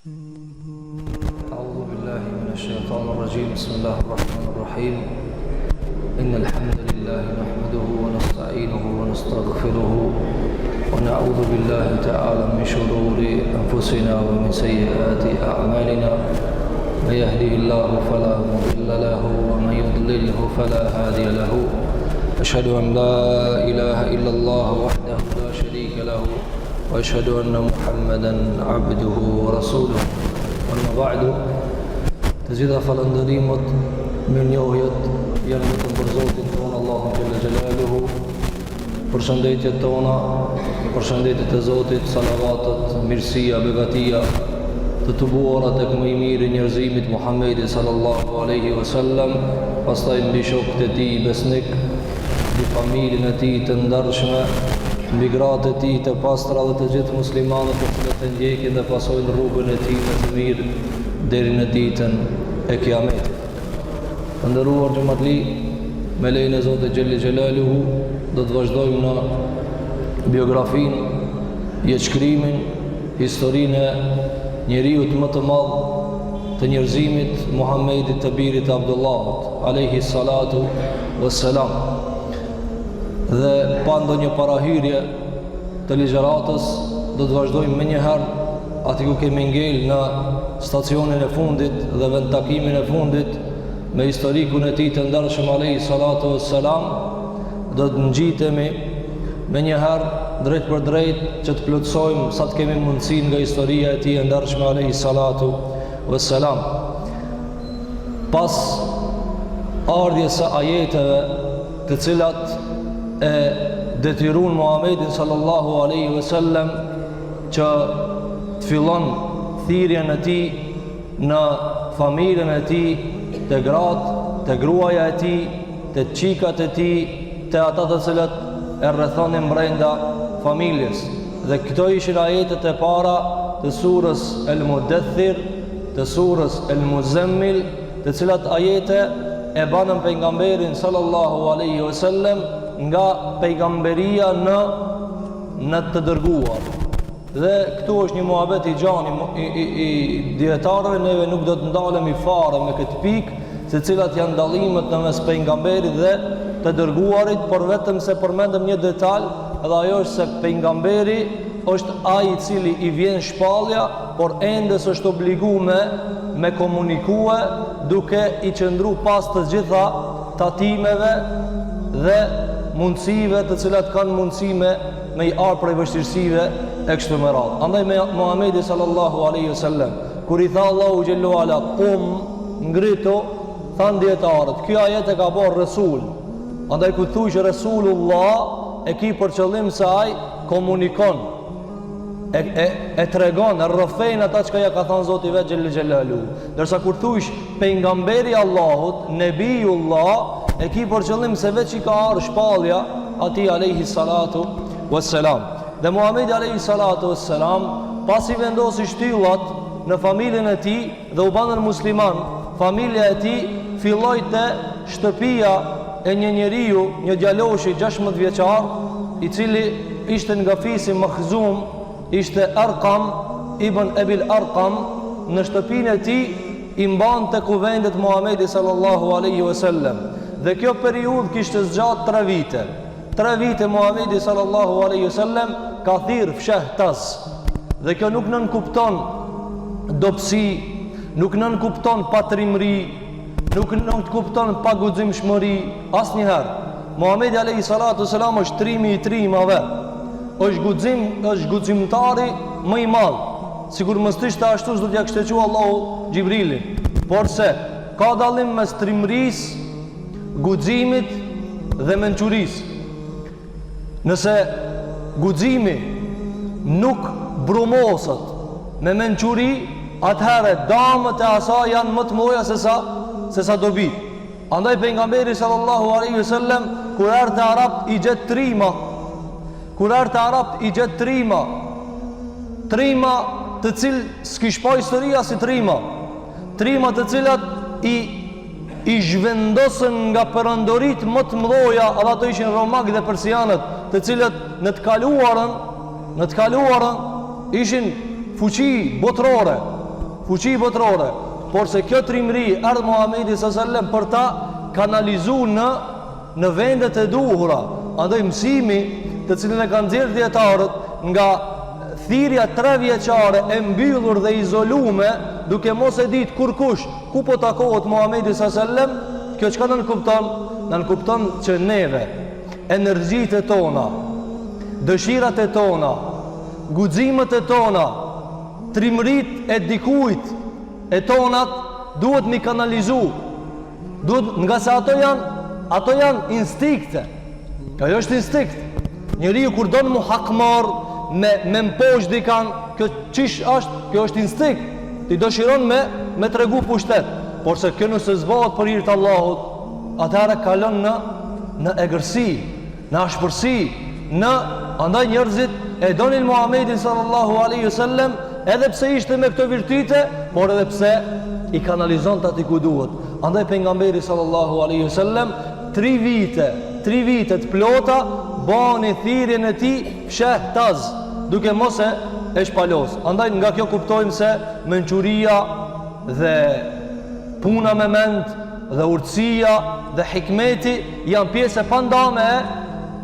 أعوذ بالله من الشيطان الرجيم بسم الله الرحمن الرحيم إن الحمد لله نحمده ونستعينه ونستغفره ونعوذ بالله تعالى من شرور أنفسنا ومن سيئات أعمالنا من يهده الله فلا مضل له ومن يضلله فلا هادي له أشهد أن لا إله إلا الله وحده لا شريك له وأشهد أن محمدا عبده ورسوله أما بعد Të gjitha falënderimet, mirënjohjet janë vetëm për Zotin tonë Allahun xhelle xhelaluhu. Përshëndetjet tona, përshëndetjet e Zotit, salavatet, mirësia, begatia të tubuara tek më i miri i njerëzimit Muhammedi sallallahu alaihi wasallam, pastaj mbi shokët e tij besnik, mbi familjen e tij të ndershme, mbi gratë e tij të pastra dhe të gjithë muslimanët të cilët e ndjekin dhe pasojnë rrugën e tij me të mirë deri në ditën e Kiametit. Të nderuar xhematli, me lejen e Zotit xhelle xhelaluhu do të vazhdojmë në biografinë, jetëshkrimin, historinë e njeriut më të madh të njerëzimit Muhammedit të birit të Abdullahut, alejhi salatu vesselam. Dhe pa ndonjë parahyrje të ligjëratës, do të vazhdojmë menjëherë aty ku kemi ngel në stacionin e fundit dhe vendtakimin e fundit me historikun e tij të ndershëm alejhi salatu vesselam, do të ngjitemi menjëherë drejtpërdrejt që të plotësojmë sa të kemi mundësi nga historia e tij e ndershme alejhi salatu vesselam. Pas ardhjes së ajeteve të cilat e detyrun Muhammedin sallallahu alaihi wasallam që të fillon thirrjen e tij në familjen e tij, te gratë, te gruaja e tij, te çikat e tij, te ata të cilët e rrethonin brenda familjes. Dhe këto ishin ajetet e para të surës El Mudethir, të surës El Muzemmil, të cilat ajete e banën pejgamberin sallallahu alaihi wasallam nga pejgamberia në në të dërguar. Dhe këtu është një muhabet i gjanë i, i, i dijetarëve, neve nuk do të ndalemi fare me këtë pikë, se cilat janë dallimet në mes pejgamberit dhe të dërguarit, por vetëm se përmendëm një detal, dhe ajo është se pejgamberi është ai i cili i vjen shpallja, por ende s'është obligu me, me komunikue duke i qëndru pas të gjitha tatimeve dhe mundësive të cilat kanë mundësi me me i ardh prej vështirësive e kështu me radhë. Andaj me Muhamedi sallallahu alaihi wasallam, kur i tha Allahu xhelle ue ala, "Kum, ngritu", thanë dijetarët, ky ajet e ka bërë Resul. Andaj kur thush Resulullah, e ki për qëllim se ai komunikon, e, e, e tregon, e rrëfen ata çka ja ka thanë Zoti vetë xhelle xhelaluhu. Ndërsa kur thush pejgamberi i Allahut, Nebiullah, e ki për qëllim se veç i ka ardhë shpallja atij alejhi salatu vesselam. Dhe Muhamedi alejhi salatu vesselam, pasi vendosi shtyllat në familjen e tij dhe u banën musliman, familja e tij filloi te shtëpia e një njeriu, një djaloshi 16 vjeçar, i cili ishte nga fisi Makhzum, ishte Arkam ibn Ebil Arkam, në shtëpinë e tij i mbante kuvendet Muhamedi sallallahu alaihi wasallam. Dhe kjo periudhë kishte zgjat 3 vite. 3 vite Muhamedi sallallahu alaihi wasallam ka thirr fshehtas. Dhe kjo nuk nënkupton dobësi, nuk nënkupton patrimëri, nuk nënkupton paguximshmëri asnjëherë. Muhamedi alayhi salatu selam është trimi i trimave. Është guxim, është guximtari më i madh. Sikur mos të ishte ashtu s'do t'ia kishte çu Allahu Xhibrilin. Porse ka dallim mes trimërisë, guximit dhe mençurisë. Nëse guximi nuk brumoset me mençuri, atëherë damët e asaj janë më të mëdha se sa se sa dobitë. Andaj pejgamberi sallallahu alaihi wasallam kur erdh te arabt i gjet trima, kur erdh te arabt i gjet trima, trima të cilë s'kish pa historia si trima, trima të cilat i i zhvendosën nga perandoritë më të mëdha, edhe ato ishin romakë dhe persianët, të cilët në të kaluarën, në të kaluarën ishin fuqi botërore. Fuqi botërore. Porse kjo trimëri erdh Muhamedi sallallahu alaihi wasallam për ta kanalizu në në vendet e duhura. Andaj mësimi të cilin e kanë nxjerrë dijetarët nga thirrja trevjeçare e mbyllur dhe izolume, duke mos e ditë kurkush ku po takohet Muhamedi sallallahu alaihi wasallam, kjo çka nënkupton? Nënkupton që neve energjitë e tona, dëshirat e tona, guximet e tona, trimëritë e dikujt e tonat duhet m'i kanalizu Duhet ngase ato janë ato janë instinkte. Ajo është instinkt. Njeriu kur don m'u hakmarr me me mposht dikan, kjo qysh është, kjo është instinkt. Ti dëshiron me me tregu pushtet, porse kjo nëse s'bohet për hir të Allahut, atëherë kalon në në egërsi. në ashpërsi, në andaj njerëzit e donin Muhammedin sallallahu alaihi wasallam edhe pse ishte me këto virtyte, por edhe pse i kanalizonte aty ku duhet. Andaj pejgamberi sallallahu alaihi wasallam tri vite, tri vite të plota bani thirrjen e tij fshehtaz, duke mos e e shpalos. Andaj nga kjo kuptojmë se mençuria dhe puna me mend dhe urtësia dhe hikmeti janë pjesë e pandame e,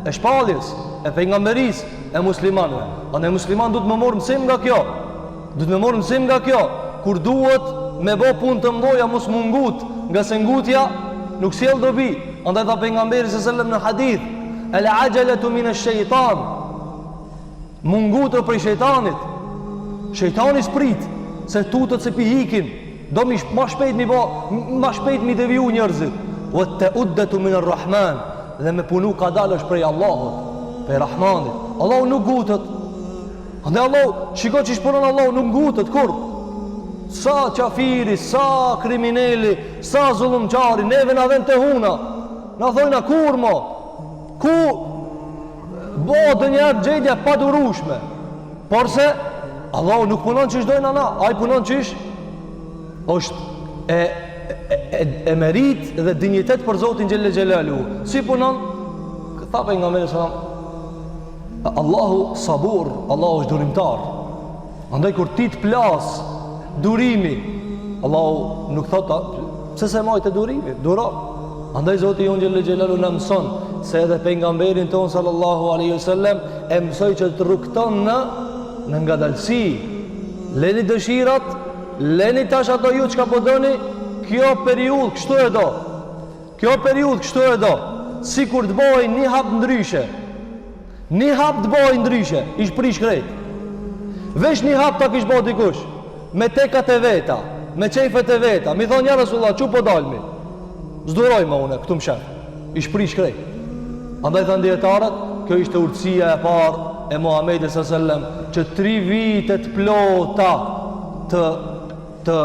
e shpalljes, e pejgamberisë, e muslimanëve. Andaj muslimani duhet me marrë mësim nga kjo. Duhet me marrë mësim nga kjo. Kur duhet me bo punë të mdhoja, mos m'u ngut, ngase ngutja nuk sjell dobi. Andaj tha pejgamberi sallallahu alajhi wasallam në hadith, el ajalatu min ash-shaytan. M'u ngut o prej shejtanit. Shejtani s'prit, se tutet se pi hikin. Do mi ma shpejt mi bo, ma shpejt mi deviju njerëzit. Wa ta'uddatu min ar-Rahman. Dhe me punu kadal është prej Allahut, prej Rahmanit. Allahu nuk ngutet. Andaj Allahu, shiko qysh punon Allahu, nuk ngutet kurr. Sa qafiri, sa krimineli, sa zullumqari, neve na vjen te huna. Na thojna kur mo? Ku Bëhet ndonjëherë gjendja e padurueshme. Porse Allahu nuk punon qysh dojna na, ai punon qysh është e e, e, e merit dhe dinjitet për Zotin xhelle xhelaluhu. Si punon? Tha pejgamberi sallallahu alajhi wasallam, Allahu sabur, Allahu është durimtar. Andaj kur ti të plas durimi, Allahu nuk thotë pse s'e majte durimin, duro. Andaj Zoti jonë xhelle xhelaluhu na mëson se edhe pejgamberin tonë sallallahu alaihi wasallam e mësoi që të rrugëton në në ngadalësi. Leni dëshirat, leni tash ato ju çka po doni, kjo periudhë kështu e do. Kjo periudhë kështu e do. Sikur të bëhej një hap ndryshe. Një hap të bëhej ndryshe, ish prish krejt. Veç një hap ta kish bo dikush, me tekat e veta, me qejfet e veta, mi thonë ja Resulullah, qu po dalmi? S'duroj më une, këtu më shef. Ish prish krejt. Andaj thanë dijetarët, kjo ishte urtësia e parë e Muhammedit sallallahu alaihi wasallam, që tri vite të plota të të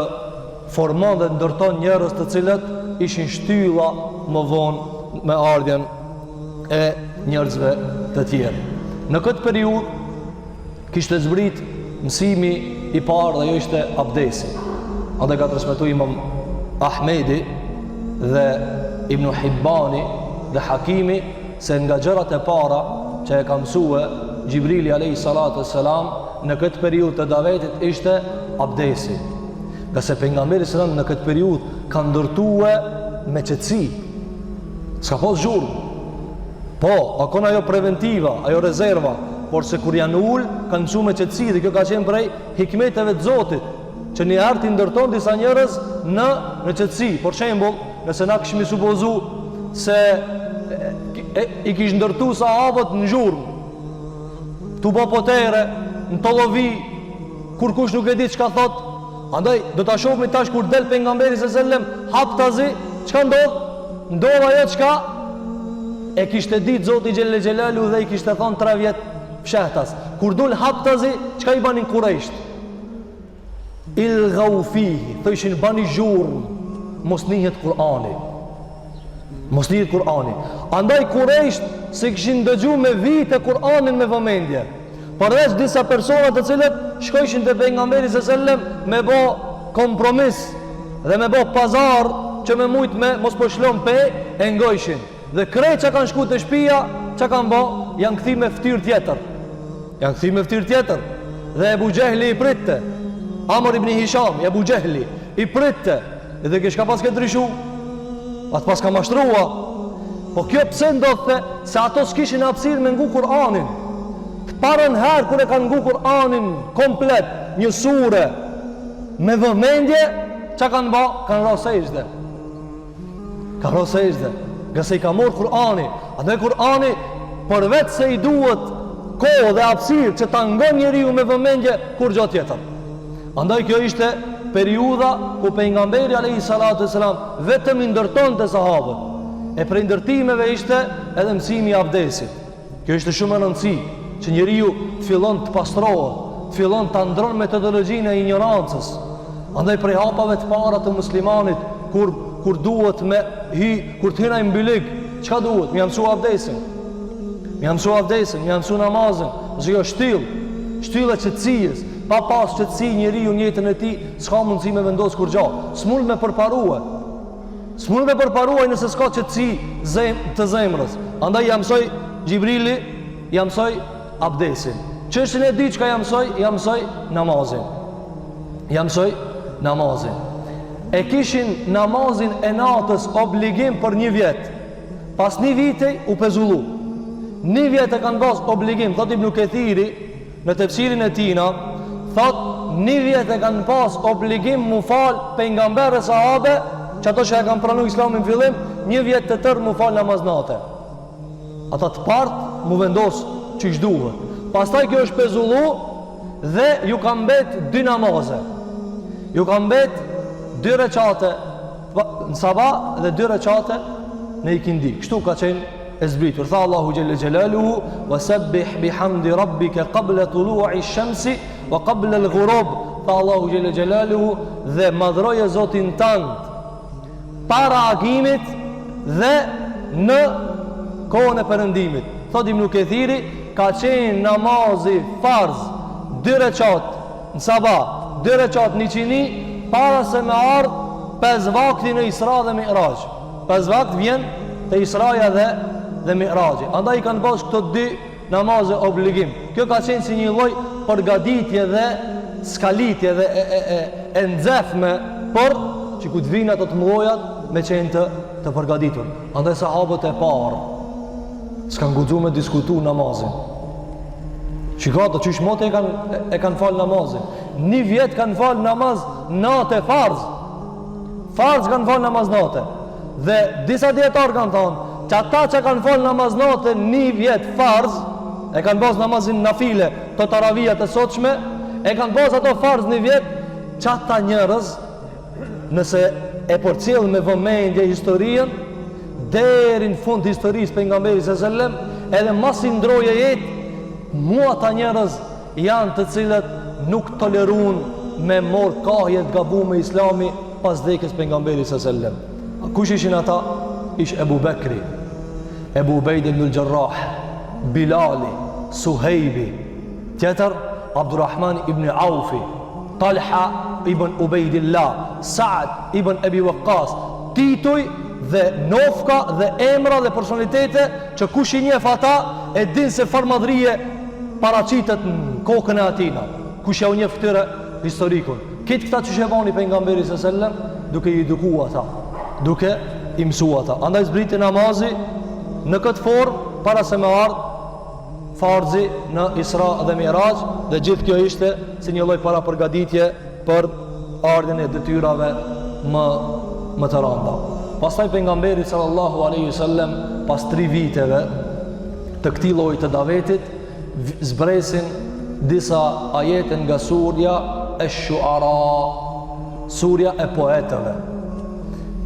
formon dhe ndërton njerëz të cilët ishin shtylla më vonë me ardhjen e njerëzve të tjerë. Në këtë periudhë kishte zbrit mësimi i parë dhe ajo ishte abdesi. Andaj ka transmetu Imam Ahmedi dhe Ibn Hibbani dhe Hakimi se nga gjërat e para që e ka mësue Xhibrili alayhi salatu wassalam në këtë periudhë të davetit ishte abdesi. Ngase pejgamberi sallallahu alajhi wasallam në këtë periudhë ka ndërtue me qetësi. S'ka pas zhurmë. Po, a kon ajo preventiva, ajo rezerva, por se kur janë ul, kanë mësu me qetësi dhe kjo ka qenë prej hikmeteve të Zotit, që një herë t'i ndërton disa njerëz në në qetësi. Për shembull, nëse na kishmi supozu se e, e, i kish ndërtu sahabët në zhurmë, tu bo potere, në tollovi, kurkush nuk e di çka thot, andaj do ta shohmi tash kur del pejgamberi sallallahu alajhi wasallam haptazi, çka ndodh? Ndodh ajo çka e kishte ditë Zoti xhelle xhelaluhu dhe i kishte thënë 3 vjet fshehtas. Kur dul haptazi, çka i banin kurejsht? Ilgau fihi, thojshin bani zhurmë, mos nihet Kur'ani. Mos nihet Kur'ani. Andaj kurejsht s'e kishin dëgju me vite Kur'anin me vëmendje. Përveç disa persona të cilët shkojshin te pejgamberi sallallahu alajhi wasallam me bo kompromis dhe me bo pazar që me mujt me mos po shlon pe e ngojshin. Dhe krejt që kanë shku te shpia, çka kanë bo, janë kthy me ftyrë tjetër. Janë kthy me ftyrë tjetër. Dhe Ebu Xhehli i pritte. Amr ibn Hisham, Ebu Xhehli, i pritte, edhe ke çka paske ndryshu, a të paska mashtrua. Po kjo pse ndodhte, se ato s'kishin hapësirë me ngu Kur'anin. Të parën herë kur e kanë ngu Kur'anin komplet, një sure, me vëmendje, ça kanë ba? Kanë ra sexhde. Kanë ra sexhde. Ngase i ka morë Kur'ani. Andaj Kur'ani, përveç se i duhet kohë dhe hapësirë që ta ngon njeriu me vëmendje, kurgjo tjetër. Andaj kjo ishte periudha ku pejgamberi alayhi salatu selam vetëm i ndërtonte sahabët. E prej ndërtimeve ishte edhe mësimi i abdesit. Kjo ishte shumë e rëndësi që njeriu të fillon të pastrohet, të fillon ta ndron metodologjinë e injorancës. Andaj prej hapave të para të muslimanit kur kur duhet me hy, kur të hyn ai n'bylyg, çka duhet? Me ia mësu abdesin. Me ia mësu abdesin, me ia mësu namazin. Se kjo shtyllë, shtyllë e qetësisë. Pa pas qetësi njeriu në jetën e tij, s'ka mundësi me vendos kurgja. S'mund me përparue. S'mund me përparu ai nëse s'ka qetësi zem, të zemrës. Andaj ia mësoi Xhibrili, ia mësoi abdesin. Çështjen e dytë çka ia mësoi, ia mësoi namazin. Ia mësoi namazin. E kishin namazin e natës obligim për një vjet. Pas një viti u pezullu. Një vjet e kanë pas obligim, thot Ibnu Kethiri, Në tefsirin e tina, thot, një vjet e kanë pas obligim mu fal pejgamber e sahabe, që ato që e kanë pranu islamin fillim, një vjet të tërë mu fal namaz nate. Ata të partë mu vendos qysh duhet. Pastaj kjo është pezullu dhe ju ka mbet dy namaze. Ju ka mbet dy reqate në sabah dhe dy reqate në ikindi. Kështu ka qenë e zbritur. Tha Allahu xhelle xhelaluhu: "Wa sabbih bihamdi rabbika qabla tulu'i ash-shamsi wa qabla al-ghurub." Tha Allahu xhelle xhelaluhu dhe madhroje Zotin tand para agimit dhe në kohën e perëndimit. Thot Ibn Kethiri, ka qenë namazi farz dy reqat në sabah, dy reqat në iqini para se me ardh pesë vakti në Isra dhe Mi'raj. Pesë vakt vjen te Israja dhe dhe Mi'raxhi. Andaj i kanë pas këto dy namaze obligim. Kjo ka qenë si një lloj përgatitje dhe skalitje dhe e e e e nxehme për që kur të vijnë ato të mëdhojat me qenë të të përgatitur. Andaj sahabët e parë s'kan guxu me diskutu namazin. Shiko ata qysh moti e kanë e kanë fal namazin. Një vjet kanë fal namaz nate farz. Farz kanë falë namaz nate. Dhe disa dijetarë kanë thonë, që ata që kanë falë namaz nate një vjet farz, e kanë pas namazin nafile, të taravijat e sotshme, e kanë pas ato farz një vjet, që ata njerëz, nëse e përcjell me vëmendje historinë, deri në fund historisë pejgamberit alejhi selam, edhe masi ndrroi jetë, mu ata njerëz Janë të cilët nuk tolerun me mor kahje të gabume islami pas vdekjes pejgamberit alejhi selam. A kush ishin ata? Ish Ebu Bekri, Ebu Ubejde ibnul Xherrah, Bilali, Suhejbi, tjetër Abdurrahman ibn Aufi, Talha ibn Ubejdillah, Saad ibn Ebi Waqas, tituj dhe nofka dhe emra dhe personalitete që kush i njef ata e din se çfarë madhrie paraqitet në kokën e atina. Kush jau njef këtyre historikun. Krejt këta qysh e bani pejgamberi alejhi selam, duke i eduku ata, duke i mësu ata. Andaj zbriti namazi në këtë formë, para se me ardhë farzi në Isra dhe Miraxh, dhe gjithë kjo ishte si një lloj parapërgatitje për ardhjen e detyrave më, më të randa. Pastaj pejgamberi sallallahu aleyhi sallem, pas tri viteve, të këtij lloji të davetit zbresin disa ajete nga surja Esh-Shuara, surja e poetëve.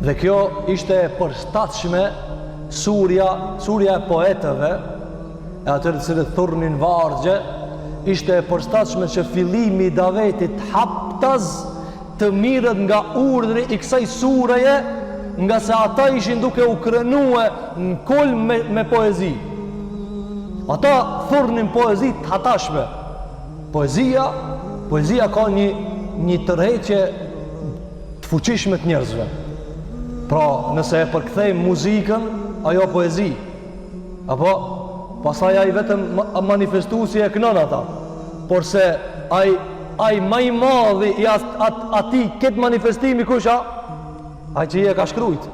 Dhe kjo ishte e përshtatshme surja, surja e poetëve, e atyre të cilët thurnin vargje, ishte e përshtatshme që fillimi i davetit haptaz të mirret nga urdhri i kësaj sureje, ngase ata ishin duke u krenue në kulm me, me poezi. Ata thurnin poezi të hatashme. Poezia, poezia ka një, një tërheqje të fuqishme të njerëzve. Pra, nëse e përkthejmë muzikën, ajo poezi. Apo, pastaj ai vetëm manifestuesi e kënon ata. Porse ai. Ai ma i madhi i at, at, atij këtë manifestimi kush a? Ai që e ka shkrujt.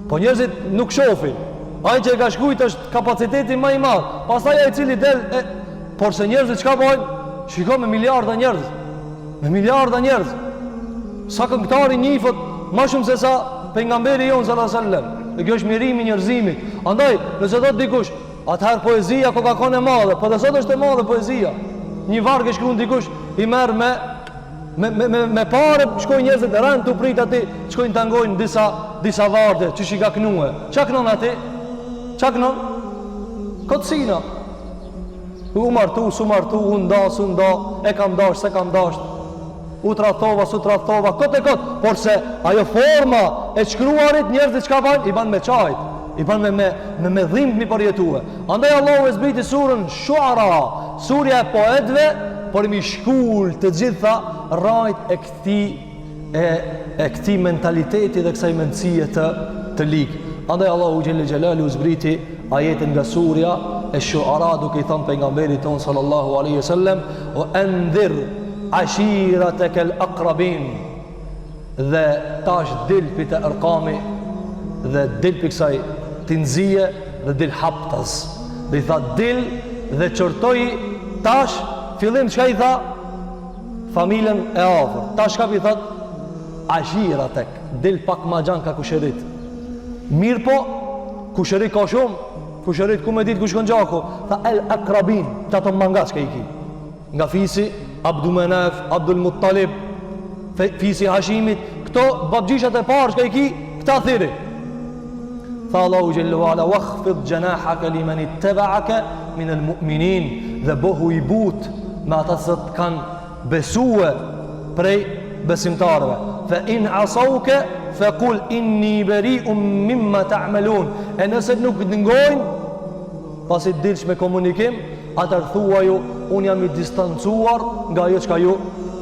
Po njerëzit nuk shofin. Ai që e ka shkrujt është kapaciteti ma i madh. Pastaj ai i cili del e porse njerëzit çka bojnë? Shiko me miliarda njerëz. Me miliarda njerëz. Sa këngëtari njifet ma shumë se sa pejgamberi jonë sallallahu alajhi wasallam. Dhe kjo është mjerimi i njerëzimit. Andaj, nëse thotë dikush, atëherë poezia ko ka konë e madhe, po dhe sot është e madhe poezia. Një varg e shkruan dikush i merr me me me me, me pare shkojnë njerëzit rend tu prit aty, shkojnë ta ngojnë disa disa vargje që i ka knue. Çka knon aty? Çka knon? Kotësina. U martu, s'u martu, u nda, s'u nda, e kam dash, s'e kam dash. U tradhtova, s'u tradhtova, kot e kot, porse ajo forma e shkruarit njerëzit çka bajnë, i ban me qajt, i ban me me me, me dhimbë mi përjetue. Andaj Allahu e zbriti surën Shuara, surja e poetëve, për mi shkul të gjitha rrajt e këtij e e këtij mentaliteti dhe kësaj mendësie të të ligë. Andaj Allahu xhelle xhelaluhu zbriti ajetin nga surja e Shuara duke i thënë pejgamberit tonë sallallahu alaihi wasallam wa andhir ashiratak al aqrabin dhe tash dil pi te Erkami dhe dil pi kësaj tinzie dhe dil haptaz dhe i tha dil dhe qortoj tash fillim çka i tha familjen e afërt tash çka pi thot ashiratek dil pak ma gjan ka kusherit mirëpo kushërit ka shumë kushërit ku me ditë ku shkon gjaku tha el akrabin qato ma ngat çka i ki nga fisi Abdu Menaf, Abdul Muttalib, fisi Hashimit, këto babgjyshat e parë çka i ki, këta thirri. Tha Allahu xhelle ve ala, wakhfid xhenahake limen ittebeake min el mu'minin, dhe bohu i butë me ata që të kanë besue prej besimtarëve. Fe in asauke, fe kul inni beriun mimma ta'melun. E nëse nuk të ngojnë, pasi dilsh me komunikim, atëherë thuaju, unë jam i distancuar nga ajo çka ju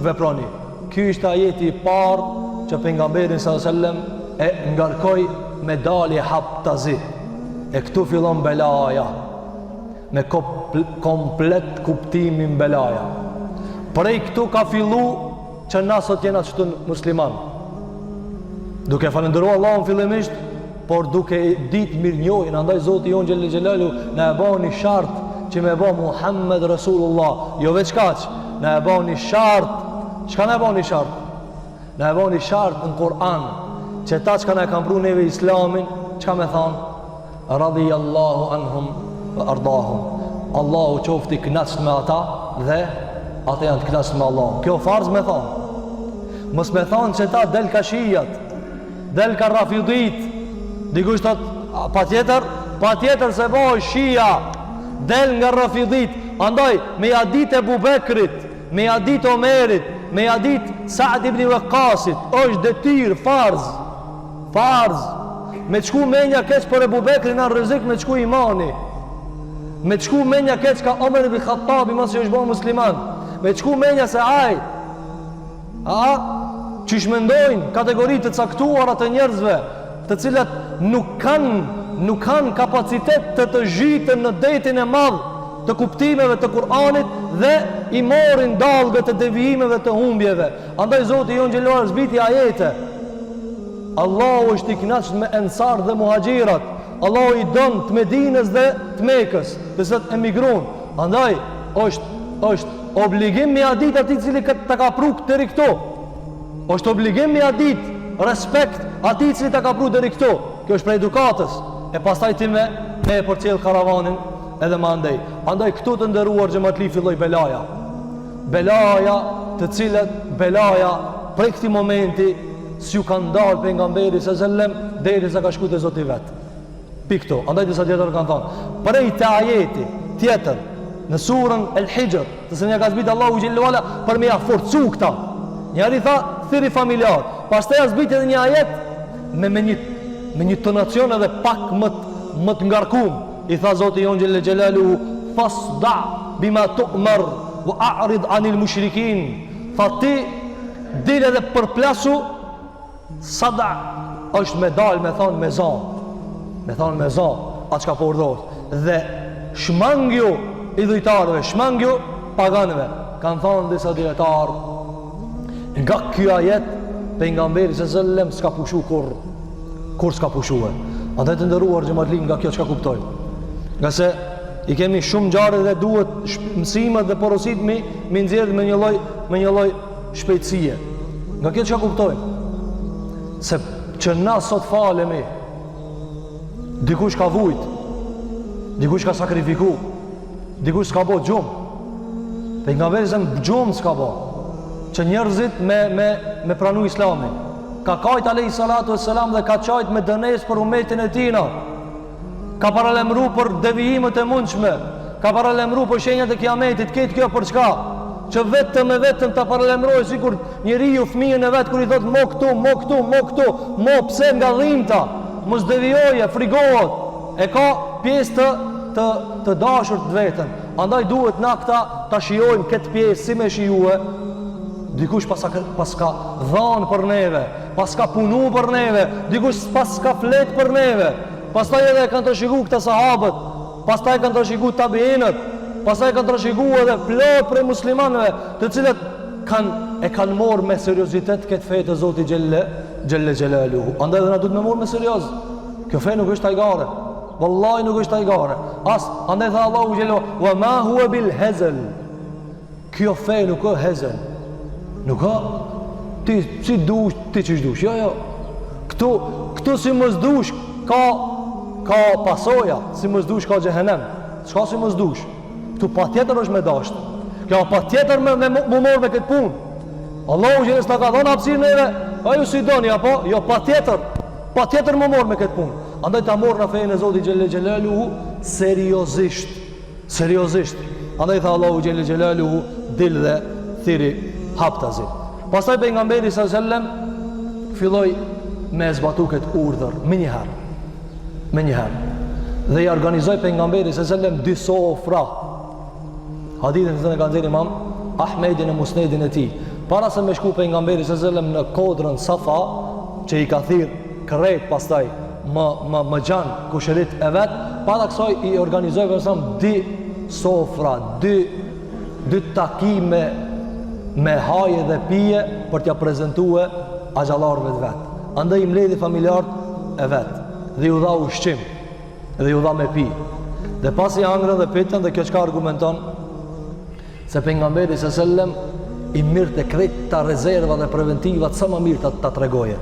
veproni. Ky ishte ajeti i parë që pejgamberin sallallahu alajhi wasallam e ngarkoi me dalje haptazi. E këtu fillon belaja me komplet kuptimin belaja. Prej këtu ka fillu që na sot jena qëtu musliman. Duke falënderu Allahun fillimisht, por duke e ditë mirënjohjen, andaj Zoti jonë xhelle xhelaluhu na e bani shart që me ba Muhammed Rasulullah, jo veç kaq, na e bani shart, çka na e bani shart? Na e bani shart në Kur'an, që ta çka na e kanë pru neve Islamin, çka me thanë? Radiyallahu anhum wa ardahum. Allahu qoftë i kënaqur me ata dhe ata janë të kënaqur me Allahun. Kjo farz me thanë. Mos me thanë që ta del ka shijat, del ka rafidit. Dikush thot, patjetër, patjetër se bëhet shia, del nga rafidit. Andaj me ja ditë Ebu Bekrit, me ja ditë Omerit, me ja ditë Sa'd ibn Waqasit, është detyrë farz. Farz. Me t'shku menja keq për Ebu Bekrin në rrezik me t'shku imani. Me t'shku menja keq ka Omer ibn Khattabi masi është bo musliman. Me t'shku menja se aj a qysh mendojnë kategori të caktuara të njerëzve, të cilat nuk kanë nuk kanë kapacitet të të zhyten në detin e madh të kuptimeve të Kur'anit dhe i morin dallgët e devijimeve të humbjeve. Andaj Zoti jonë xhelle ve ala zbriti ajete. Allahu është i kënaqur me ensar dhe muhaxhirat. Allahu i don të Medinës dhe të Mekës, të cilët emigrun. Andaj është është obligim me ia ditë atij i cili ta ka pru deri këtu. Është obligim me ia ditë respekt atij i cili ta ka pru deri këtu. Kjo është prej edukatës. E pastaj ti me me e përcjell karavanin edhe më andej. Andaj këtu të nderuar xhematli filloi belaja. Belaja të cilat belaja prej këtij momenti s'ju ka ndalë pejgamberi sallallahu alejhi ve sellem derisa ka shku te Zoti vet. Pi këtu, andaj disa dijetarë kanë thonë, prej te ajeti tjetër në surën El Hixhr, të cilën ja ka zbrit Allahu xhelle ve ala për me ja forcu këta. Njëherë i tha thirri familjar, pastaj ja zbriti edhe një ajet me me një me një tonacion edhe pak më më të ngarkum. I tha Zoti jonë xhelle xhelaluhu, fasda bima tu'mar wa a'rid anil mushrikin. Tha ti dil edhe përplasu sada është me dal me thonë me za. Me thonë me za, atë çka po urdhërohet. Dhe shmangju idhujtarëve, shmangju paganëve. Kanë thonë disa dijetarë, nga ky ajet, pejgamberi alejhi selam s'ka pushu kurrë, kurrë s'ka pushue. Andaj të nderuar xhematli nga kjo çka kuptojmë. Ngase i kemi shumë ngjarje dhe duhet mësimet dhe porositë mi, mi nxjerrë me një lloj, me një lloj shpejtësie. Nga kjo çka kuptojmë? Se që na sot falemi, dikush ka vujt, dikush ka sakrifiku, dikush s'ka bo gjumë. Pejgamberi alejhi selam gjumë s'ka bo, që njerëzit me, me, me pranu islamin. Ka kajt alejhi salatu ve selam dhe ka qajt me dënesë për umetin e tina. Ka paralajmëru për devijimet e mundshme, ka paralajmëru për shenjat e kiametit, krejt kjo për çka? Që vetëm e vetëm ta paralajmërojë sikur njeriu fëmijën e vet kur i thotë mo këtu, mo këtu, mo këtu, mo pse nga dhimta, mos devijoje, frigohet. E ka pjesë të të të dashur të vetën. Andaj duhet na këta ta shijojmë këtë pjesë si me shijue. Dikush paska paska dhanë për neve, paska punu për neve, dikush paska flet për neve. Pastaj edhe e kanë trashëgu këta sahabët, pastaj e kanë trashëgu tabiinët, pastaj e kanë trashëgu edhe plot prej muslimanëve, të cilët kanë e kanë marrë me seriozitet këtë fe të Zotit xhelle xhelle xhelaluhu. Andaj edhe na duhet me marrë me serioz. Kjo fe nuk është hajgare. Wallahi nuk është hajgare. As andaj tha Allahu xhelle wa ma huwa bil hazel. Kjo fe nuk është hezel. Nuk ë ti si dush, ti qysh dush. Jo, jo. Këtu, këtu si mos dush ka ka pasoja, si mos dush ka xhehenem. S'ka si mos dush. Këtu patjetër është me dasht. Kjo patjetër me me m'u marr me këtë punë. Allahu xhele s'na ka dhënë hapësirë neve, a ju si doni apo? Jo, patjetër. Patjetër m'u marr me këtë punë. Andaj ta marrim na fenë e Zotit xhele xhelaluhu seriozisht. Seriozisht. Andaj tha Allahu xhele xhelaluhu dil dhe thirri haptazi. Pastaj pejgamberi sallallahu alajhi wasallam filloi me zbatu këtë urdhër menjëherë. Menjëherë. Dhe i organizoi pejgamberi sallallahu alajhi wasallam dy sofra. Hadithin e ka nxjerrë Imam Ahmedi në Musnedin e tij. Para se me shku pejgamberi sallallahu alajhi wasallam në kodrën Safa, që i ka thirr krejt pastaj më më më gjan kushërit e vet, para kësaj i organizoi pejgamberi dy sofra, dy dy takime me haje dhe pije për t'ja prezentue axhallarëve të vet. Andaj i mbledhi familjarët e vet dhe ju dha ushqim dhe ju dha me pi. Dhe pasi hangrën dhe pitën dhe kjo çka argumenton Se pejgamberi sallallahu alajhi wasallam i mirrte krejt ta rezerva dhe preventivat sa ma mirë ta, ta tregoje.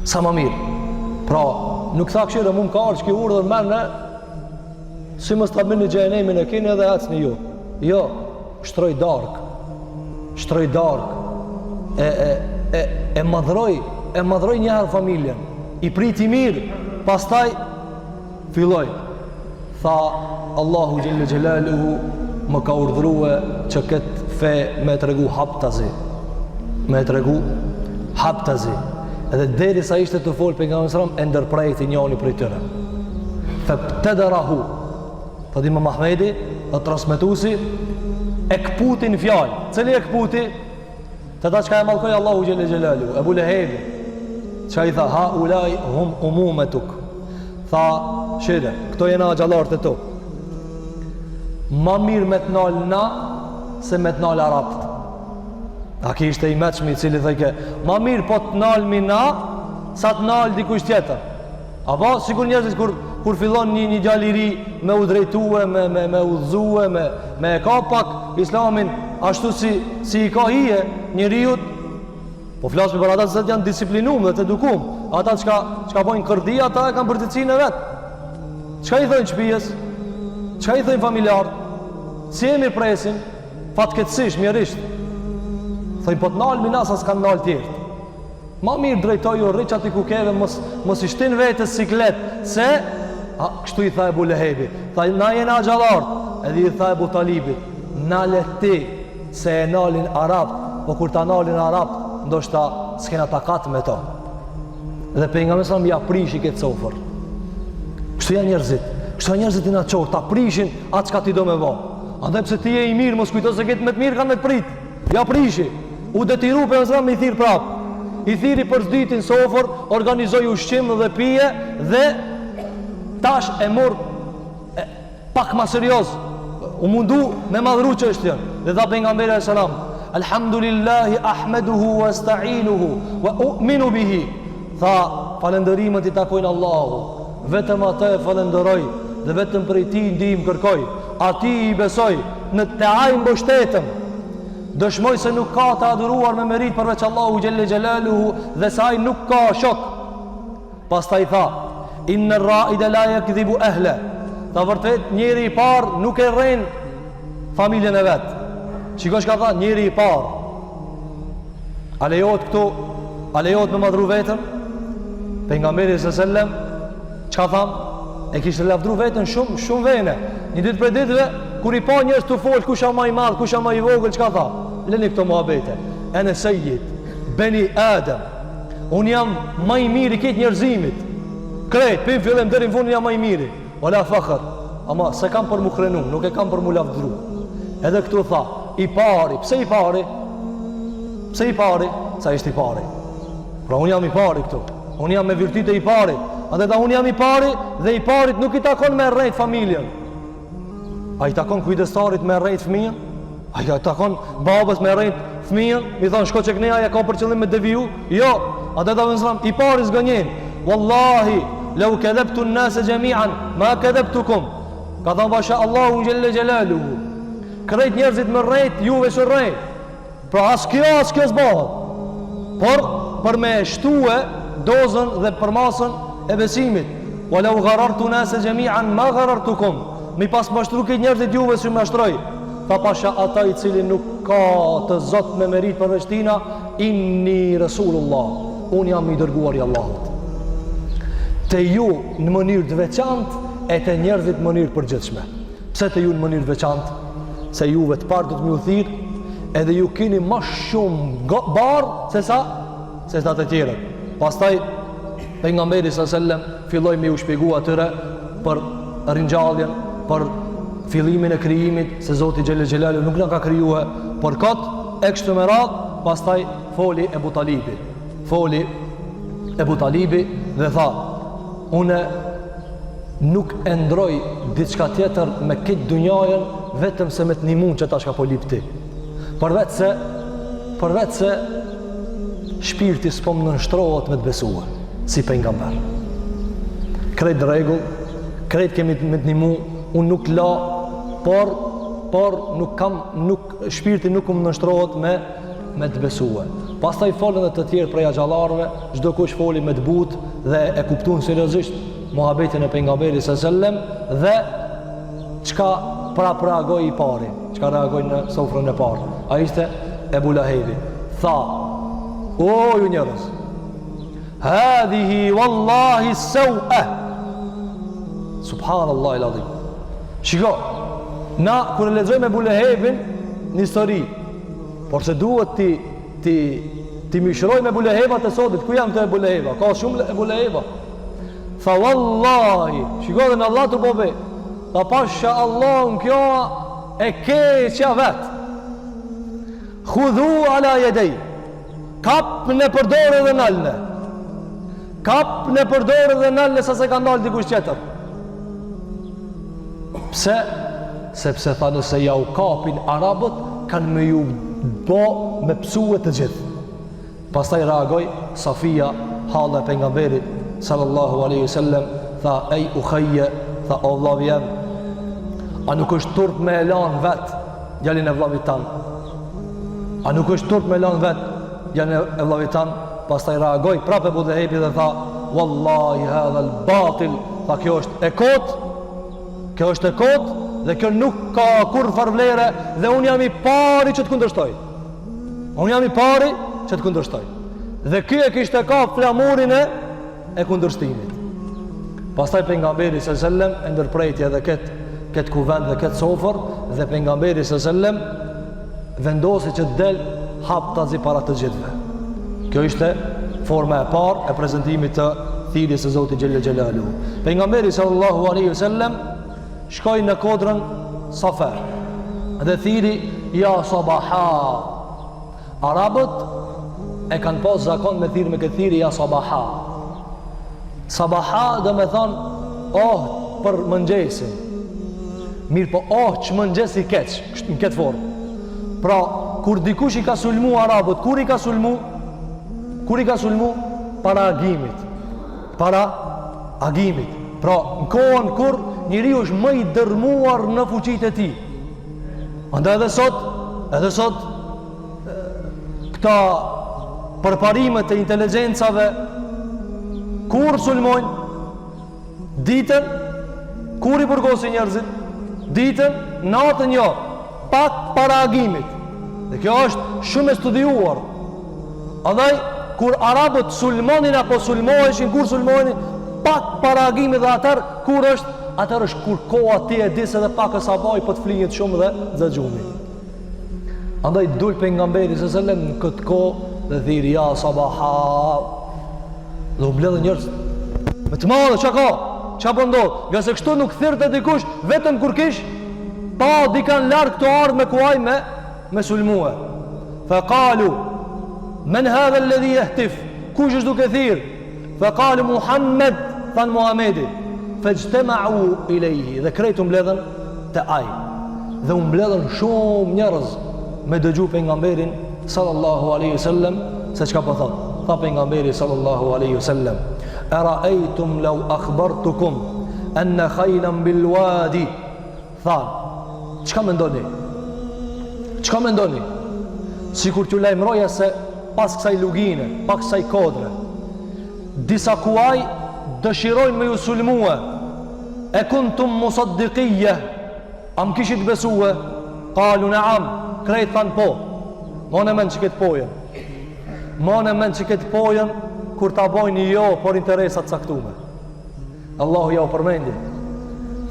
Sa ma mirë. Pra, nuk tha këshire, mu m'ka ardhë ky urdhër merrne, si mos ta bëni xhehenemin e kini edhe ecni ju. Jo, shtroi darkë. Shtroi darkë. E, e, e, e madhroi, e madhroi njëherë familjen. I priti mirë, pastaj Filloi, tha Allahu xhelle xhelaluhu më ka urdhrue që këtë fe me e tregu haptazi. Me e tregu haptazi. Edhe derisa ishte tu fol pejgamberi sallallahu alajhi wasallam e ndërprejti njoni prej tyre. Febtederahu, thotë Imam Ahmedi, dhe transmetuesi, e këputi në fjalë. Cili e këputi? Te ata çka e mallkoi Allahu xhelle xhelaluhu, Ebu Lehebi, çka i tha, haulai hum umumetuk, tha, shire, këto jena axhallarët e tu. Ma mirë me të nalë na, se me të nalë arabët. A ky ishte i meçmi i cili thojke, ma mirë po të nalmi na, sa të nalë dikush tjetër. Apo, sikur njerëzit kur, kur fillon një, një djalë i ri me u drejtue, me, me, me udhëzue, me, me e kap pak islamin, ashtu si, si i ka hije njeriut, po flasmi për ata të cilët janë disiplinum dhe të edukum, ata çka, çka bojnë kërdi, ata e kanë përgjegjësinë e vet. Çka i thojnë shpijës? Çka i thojnë familjarët? Si e mirëpresin? Fatkeqësisht, mjerisht. Thojnë, po të nalmi na sa s'kanë nalë tjerët. Ma mirë drejtoju rri qaty ku ke dhe mos, mos i shtin vetes siklet, se, a, kështu i tha Ebu Lehebi, tha na jena axhallart, edhe i tha Ebu Talibit, nale ti se e nalin arabt, po kur ta nalin arabt, ndoshta s'kena takat me to. Dhe pejgamberi sallam ja prishi këtë sofër. Kështu janë njerëzit, kështu janë njerëzit inatçorë, ta prishin atë çka ti do me bo. Andaj pse ti je i mirë, mos kujto se këtë me të mirë kanë me të prit. Ja prishi. U detyru pejgamberi me i thirr prap. I thirri për së dyti n'sofër, organizoi ushqim dhe pije dhe tash e mor e, pak ma serioz. U mundu me madhru çështjen. Dhe tha pejgamberi alejhi selam, Alhamdulillahi ahmeduhu wa asta'inuhu wa u'minu bihi. Tha, falënderimet i takojnë Allahut. Vetëm atë e falënderoj dhe vetëm prej tij ndihmë kërkoj. Atij i besoj, në te ai mbështetem. Dëshmoj se nuk ka të adhuruar me meritë përveç Allahu xhelle xhelaluhu dhe se ai nuk ka shok. Pastaj tha, Inne rraide la jekdhibu ehle. Tha vërtet njeri i parë nuk e rren familjen e vet. Shiko çka tha, njeri i parë. A lejohet këtu, a lejohet me madhru veten? Pejgamberi alejhi selam, çka thamë? E kishte lavdru veten shumë, shumë vene. Një ditë prej ditëve, kur i pa njerëz tu folë, kush a ma i madh, kush a ma i vogël, çka tha? Leni këto muhabete. Ene sejid, beni Adem, Unë jam ma i miri i krejt njerëzimit. Krejt, prej fillim deri në fund jam ma i miri. Wa la fakhr. Ama s'e kam për mu krenu, nuk e kam për mu lavdru. Edhe këtu tha, i pari, pse i pari? Pse i pari? Se ishte i pari. Pra unë jam i pari këtu. Unë jam me virtyte i pari. Andaj tha unë jam i pari dhe i parit nuk i takon me rrejt familjen. A i takon kujdestarit me rrejt fëmijën? A i takon babës me rrejt fëmijën? Mi thonë, shko qeknej, ai e ka për qëllim me deviju? Jo, andaj tha alejhi selam, i pari s'gënjen. Wallahi, lau kedhebtu nase xhemian, ma kedhebtukum. Ka thonë pasha Allahun xhelle xhelaluhu. Krejt njerëzit me rrejt, juve s'ju rrej. Pra as kjo, as kjo s'bahet. Por, për me shtue dozën dhe përmasën e besimit. Wa lau garartu nase xhemian, ma garartukum. Mi pas mashtru krejt njerëzit juve s'ju mashtroj. Tha pasha ata i cili nuk ka të zot me meritë përveç tina, inni Resulullah, unë jam i dërguar i Allahut. Te ju në mënyrë të veçantë e te njerëzit në mënyrë të përgjithshme. Pse te ju në mënyrë të veçantë? Se juve të parë do të me ju thirr, edhe ju keni ma shumë barrë se sa se sa të tjerët. Pastaj pejgamberi sa selam filloi me ju shpjegu atyre për ringjalljen, për fillimin e krijimit, se Zoti xhelle xhelaluhu nuk na ka krijue për kot e kështu me radhë, pastaj foli Ebu Talibi. Foli Ebu Talibi dhe tha: Unë nuk e ndroj diçka tjetër me këtë dunjajën vetëm se me të nimu qeta çka po lyp ti. Përveç se, përveç se shpirti s'po më nënshtrohet me të besue, si pejgamber. Krejt rregull, krejt kemi me të nimu, unë nuk la, por, por nuk kam, nuk, shpirti nuk më nënshtrohet me, me të besue. Pastaj folën edhe të tjerë prej axhallarëve, çdokush foli me të butë dhe e kuptuan seriozisht muhabetin e pejgamberit sa selam dhe çka prap reagoi i pari, çka reagoi në sofrën e parë. Ai ishte Ebu Lahebi. Tha: O ju njerëz, hadhihi wallahi sawa. Subhanallahu alazim. Shiko, na kur e lexojmë Ebu Lehebin në histori, Por se duhet t'i t'i t'i mishrojmë Ebu Lehebat e sotit. Ku janë këto Ebu Leheba? Ka shumë Ebu Leheba. Tha wallahi, shiko dhe në Allah të po be. Tha pasha Allahun kjo e keqja vet. Khudhu ala jedej. Kapne për dore dhe nalne. Kapne për dore dhe nalne sa s'e ka ndalë dikush tjetër. Pse? Sepse tha nëse jau kapin arabët, kanë me ju bo me pësue të gjithë. Pastaj reagoi Safia, halla e pejgamberit, sallallahu aleyhi sallem, tha, ej uhejje, tha, o vllavi jem, a nuk është turp me e lanë vet, djalin e vllavit tan? A nuk është turp me lanë vet, djalin e vllavit tan? Pastaj reagoi prapë Ebu Lehebi dhe tha, Wallahi hadha el batil, tha kjo është e kotë, Kjo është e kotë dhe kjo nuk ka kurrfarë vlere dhe unë jam i pari që të kundërshtoj. Unë jam i pari që të kundërshtoj. Dhe ky e kishte kap flamurin e e kundërshtimit. Pastaj pejgamberi sallallahu alajhi wasallam e ndërprejti edhe këtë këtë kuvend dhe këtë sofër dhe pejgamberi sallallahu alajhi wasallam vendosi që të del haptazi para të gjithëve. Kjo ishte forma e parë e prezantimit të thirrjes së Zotit xhelle xhelaluhu. Pejgamberi sallallahu alaihi wasallam shkoi në kodrën Safa dhe thirri ja sabaha. Arabët e kanë pas zakon me thirrë me këtë thirrje ja sabaha. Sabaha do me thonë oh për mëngjesin. Mirëpo, oh, ç'mëngjes i keq, në këtë formë. Pra, kur dikush i ka sulmu arabët, kur i ka sulmu? Kur i ka sulmu? Para agimit. Para agimit. Pra, në kohën kur njeriu është më i dërmuar në fuqitë e tij. Andaj edhe sot, edhe sot, këta përparimet e inteligjencave, kur sulmojnë? Ditën, kur i burgosin njerëzit? Ditën, natën jo, pak para agimit. Dhe kjo është shumë e studiuar. Andaj, kur arabët sulmonin apo sulmoheshin, kur sulmoheshin, pak para agimit dhe atëherë, kur është, atëherë është kur koha ti e di se edhe pak e sabaj, po të flihet shumë dhe zë gjumi. Andaj, dul pejgamberi alejhi selam në këtë kohë dhe thirri, ja sabaha, Dhe u mbledhën njerëz me të madhe, çka ka? Çka po ndodh? Ngase kështu nuk thirrte dikush vetëm kur kish pa dikan larg tu ardh me kuaj me me sulmue. Fa qalu men hadha alladhi yahtif? Kush është duke thirr? Fa qalu Muhammed, than Muhamedi. Fajtama'u ilayhi dhe krejt u mbledhën te ai. Dhe u mbledhën shumë njerëz me dëgju pejgamberin sallallahu alaihi wasallam se çka po thot. Tha pejgamberi sallallahu alaihi wasallam: "Ara'aytum law akhbartukum anna khaylan bil wadi?" Tha, çka mendoni? Çka mendoni? Sikur t'ju lajmëroja se pas kësaj lugine, pas kësaj kodre, disa kuaj dëshirojnë me ju sulmue, e kuntum musaddikije, A më kishit besue? Kalu neam, krejt thanë po. Mone men që këtë pojën. Mone men që këtë pojën, kur ta bojnë jo për interesa të caktume. Allahu jau përmendi.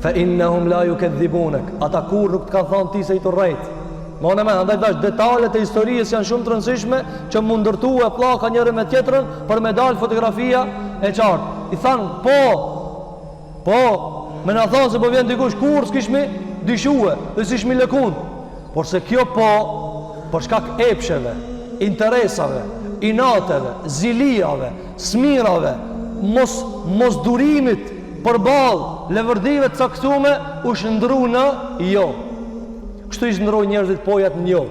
Fe innehum la jukedhibunek. Ata kurrë nuk të kanë thanë ti se je tu rrejt. Mone men, andaj tash detalet e historisë janë shumë të rëndësishme që m'u ndërtue pllaka njëri me tjetrën për me dalë fotografia e qartë. I thanë, po, Po, me na thonë se po vjen dikush, kurrë s'kishmi dyshue dhe s'ishmi lëkund. Por se kjo po, për shkak epsheve, interesave, inateve, zilijave, smirave, mos, mosdurimit përballë levërdive të caktume, u shndru në jo. Kështu i shndrojnë njerëzit pojat në jo.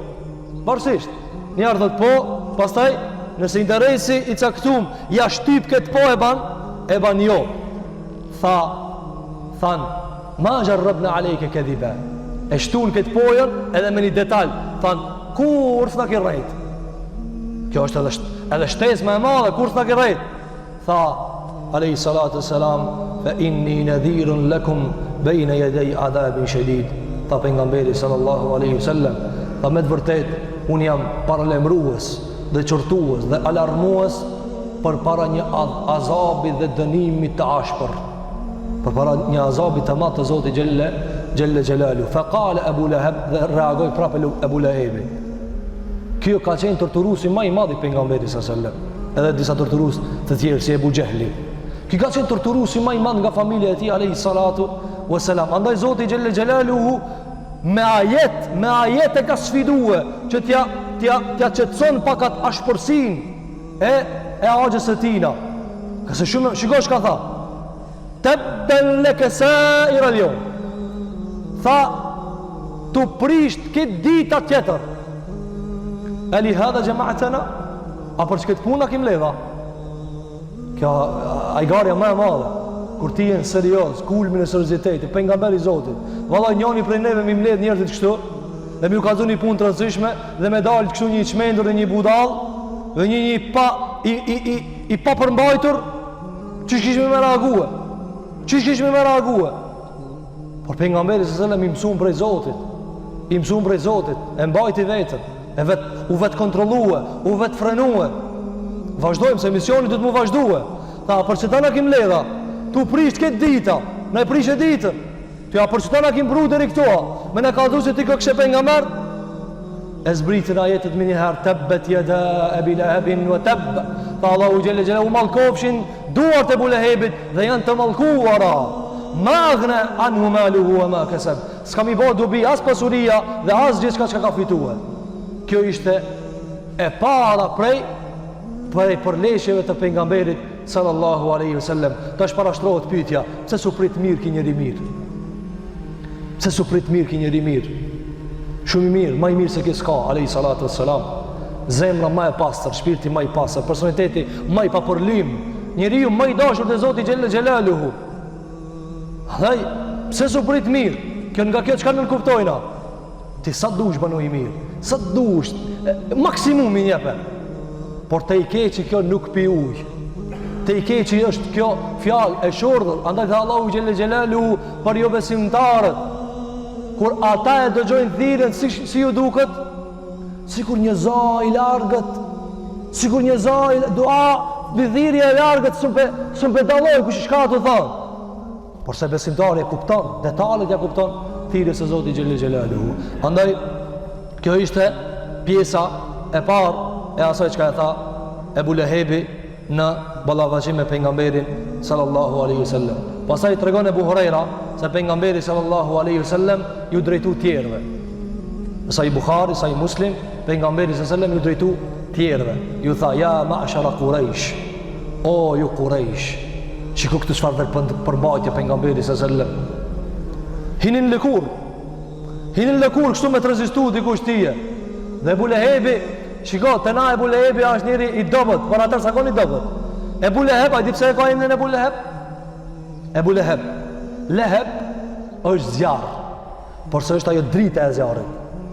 Varësisht, njëherë thot po, pastaj nëse interesi i caktum ja shtyp këtë po e ban, e ban jo. Tha, than, ma xherrebna alejke kedhiba. E shtun këtë pojën edhe me një detal, than, kurrë s'na ki rrejt. Kjo është edhe, edhe shtesë më e madhe, kurrë s'na ki rrejt. Tha, alejhi salatu selam, fe inni nedhirun lekum bejne jedej adhabin shedid. Tha pejgamberi sallallahu alejhi sallem, tha me të vërtet, unë jam paralajmërues dhe qortues dhe alarmues përpara një azabi dhe dënimi të ashpër. Përpara një azabi të madh të Zotit xhelle, xhelle xhelaluhu. Fe kale Ebu Leheb dhe reagoi prapë Ebu Lehebi. Kjo ka qenë torturuesi ma i madh i pejgamberit sallallahu alajhi wasallam. Edhe disa torturues të tjerë si Ebu Xhehli. Ky ka qenë torturuesi ma i madh nga familja e tij alayhi salatu wasalam. Andaj Zoti xhelle xhelaluhu me ajet, me ajet e ka sfidue që t'ja t'ja t'ja qetëson pak atë ashpërsinë e e axhës së tina. Ka se shumë shiko çka tha. Tebben leke sairal jeum. Tha, t'u prisht këtë dita tjetër. E li hadha xhema'tena? A për qëkëtë punë na ki mledh a? Kjo hajgarja më e madhe. Kur ti je serioz, kulmin e seriozitetit, pejgamber i Zotit. Vallai njoni prej neve m'i mbledh njerëzit kështu, dhe me ju kallzu një punë të rëndësishme, dhe me dalë kështu një i çmendur dhe një budall, dhe një një pa, i, i, i, i pa përmbajtur, Qysh kishmi me reague? Qysh kishmi me reague? Por pejgamberi alejhi selam i mësum prej Zotit, i mësum prej Zotit, e mbajti veten, e vet, u vetëkontrollue, u vetëfrenue. Vazhdojmë se misioni duhet m'u vazhdue. Tha, për qëta na ki mledh a, t'u prisht këtë dita, na e prishe ditën. Ti a për qëta na ki pru deri këtu a, me na kallzu se ti kokëshe pejgamber, E zbritën ajetet menjëherë, tebbet jeda ebi lehebin ve tebb, tha Allahu xhelle xhelaluhu, u mallkofshin duart e Ebu Lehebit dhe janë të mallkuara. Ma agna anhu maluhu ve ma keseb. S'ka m'i bo dobi as pasuria dhe as gjithçka çka ka fitue. Kjo ishte e para prej prej përleshjeve të pejgamberit sallallahu alaihi wasallam. Tash parashtrohet pyetja, pse s'u prit mirë ky njeri mirë? Pse s'u prit mirë ky njeri i mirë? Shumë i mirë, ma i mirë se ky s'ka, alejhi salatu ve selam. Zemra ma e pastër, shpirti ma i pastër, personaliteti ma i papërlym, njeriu ma i dashur te Zoti xhelle xhelaluhu. Andaj, pse s'u prit mirë? Kjo nga kjo çka nënkuptojna? Ti sa dush banu i mirë, sa dush, maksimumin jepe. Por te i keqi kjo nuk pi ujë. Te i keqi është kjo fjalë e shurdhër, andaj tha Allahu xhelle xhelaluhu për jobesimtarët. Kur ata e dëgjojnë thirrjen si, si ju duket, sikur një za i largët, sikur një za i dua, një thirrje e largët, s'un pe, s'un pe dalloj kush çka tu thonë. Porse besimtari e kupton, detalet ja kupton thirrjes së Zotit xhelle xhelaluhu. Andaj kjo ishte pjesa e parë e asaj çka e tha Ebu Lehebi në ballafaqim me pejgamberin sallallahu alaihi wasallam. Pastaj tregon Ebu Hurajra se pejgamberi sallallahu alaihi wasallam ju drejtu tjerëve. Sahih Buhari, Sahih Muslim, pejgamberi sallallahu alaihi wasallam ju drejtu tjerëve. Ju tha ja ma'shara Quraysh. O ju Kurejsh, shiko këtu çfarë vetëpërmbajtje pejgamberi sallallahu alajhi wasallam. Hini n'lëkurë. Hini n'lëkurë kështu me të rezistu dikush tyje. Dhe Ebu Lehebi, shiko, te na Ebu Lehebi është njeri i dobët, por atëherë s'a kon i dobët. Ebu Leheb, a di pse e ka emrin Ebu Leheb? Ebu Leheb. Leheb është zjarr. Porse është ajo drita e zjarrit,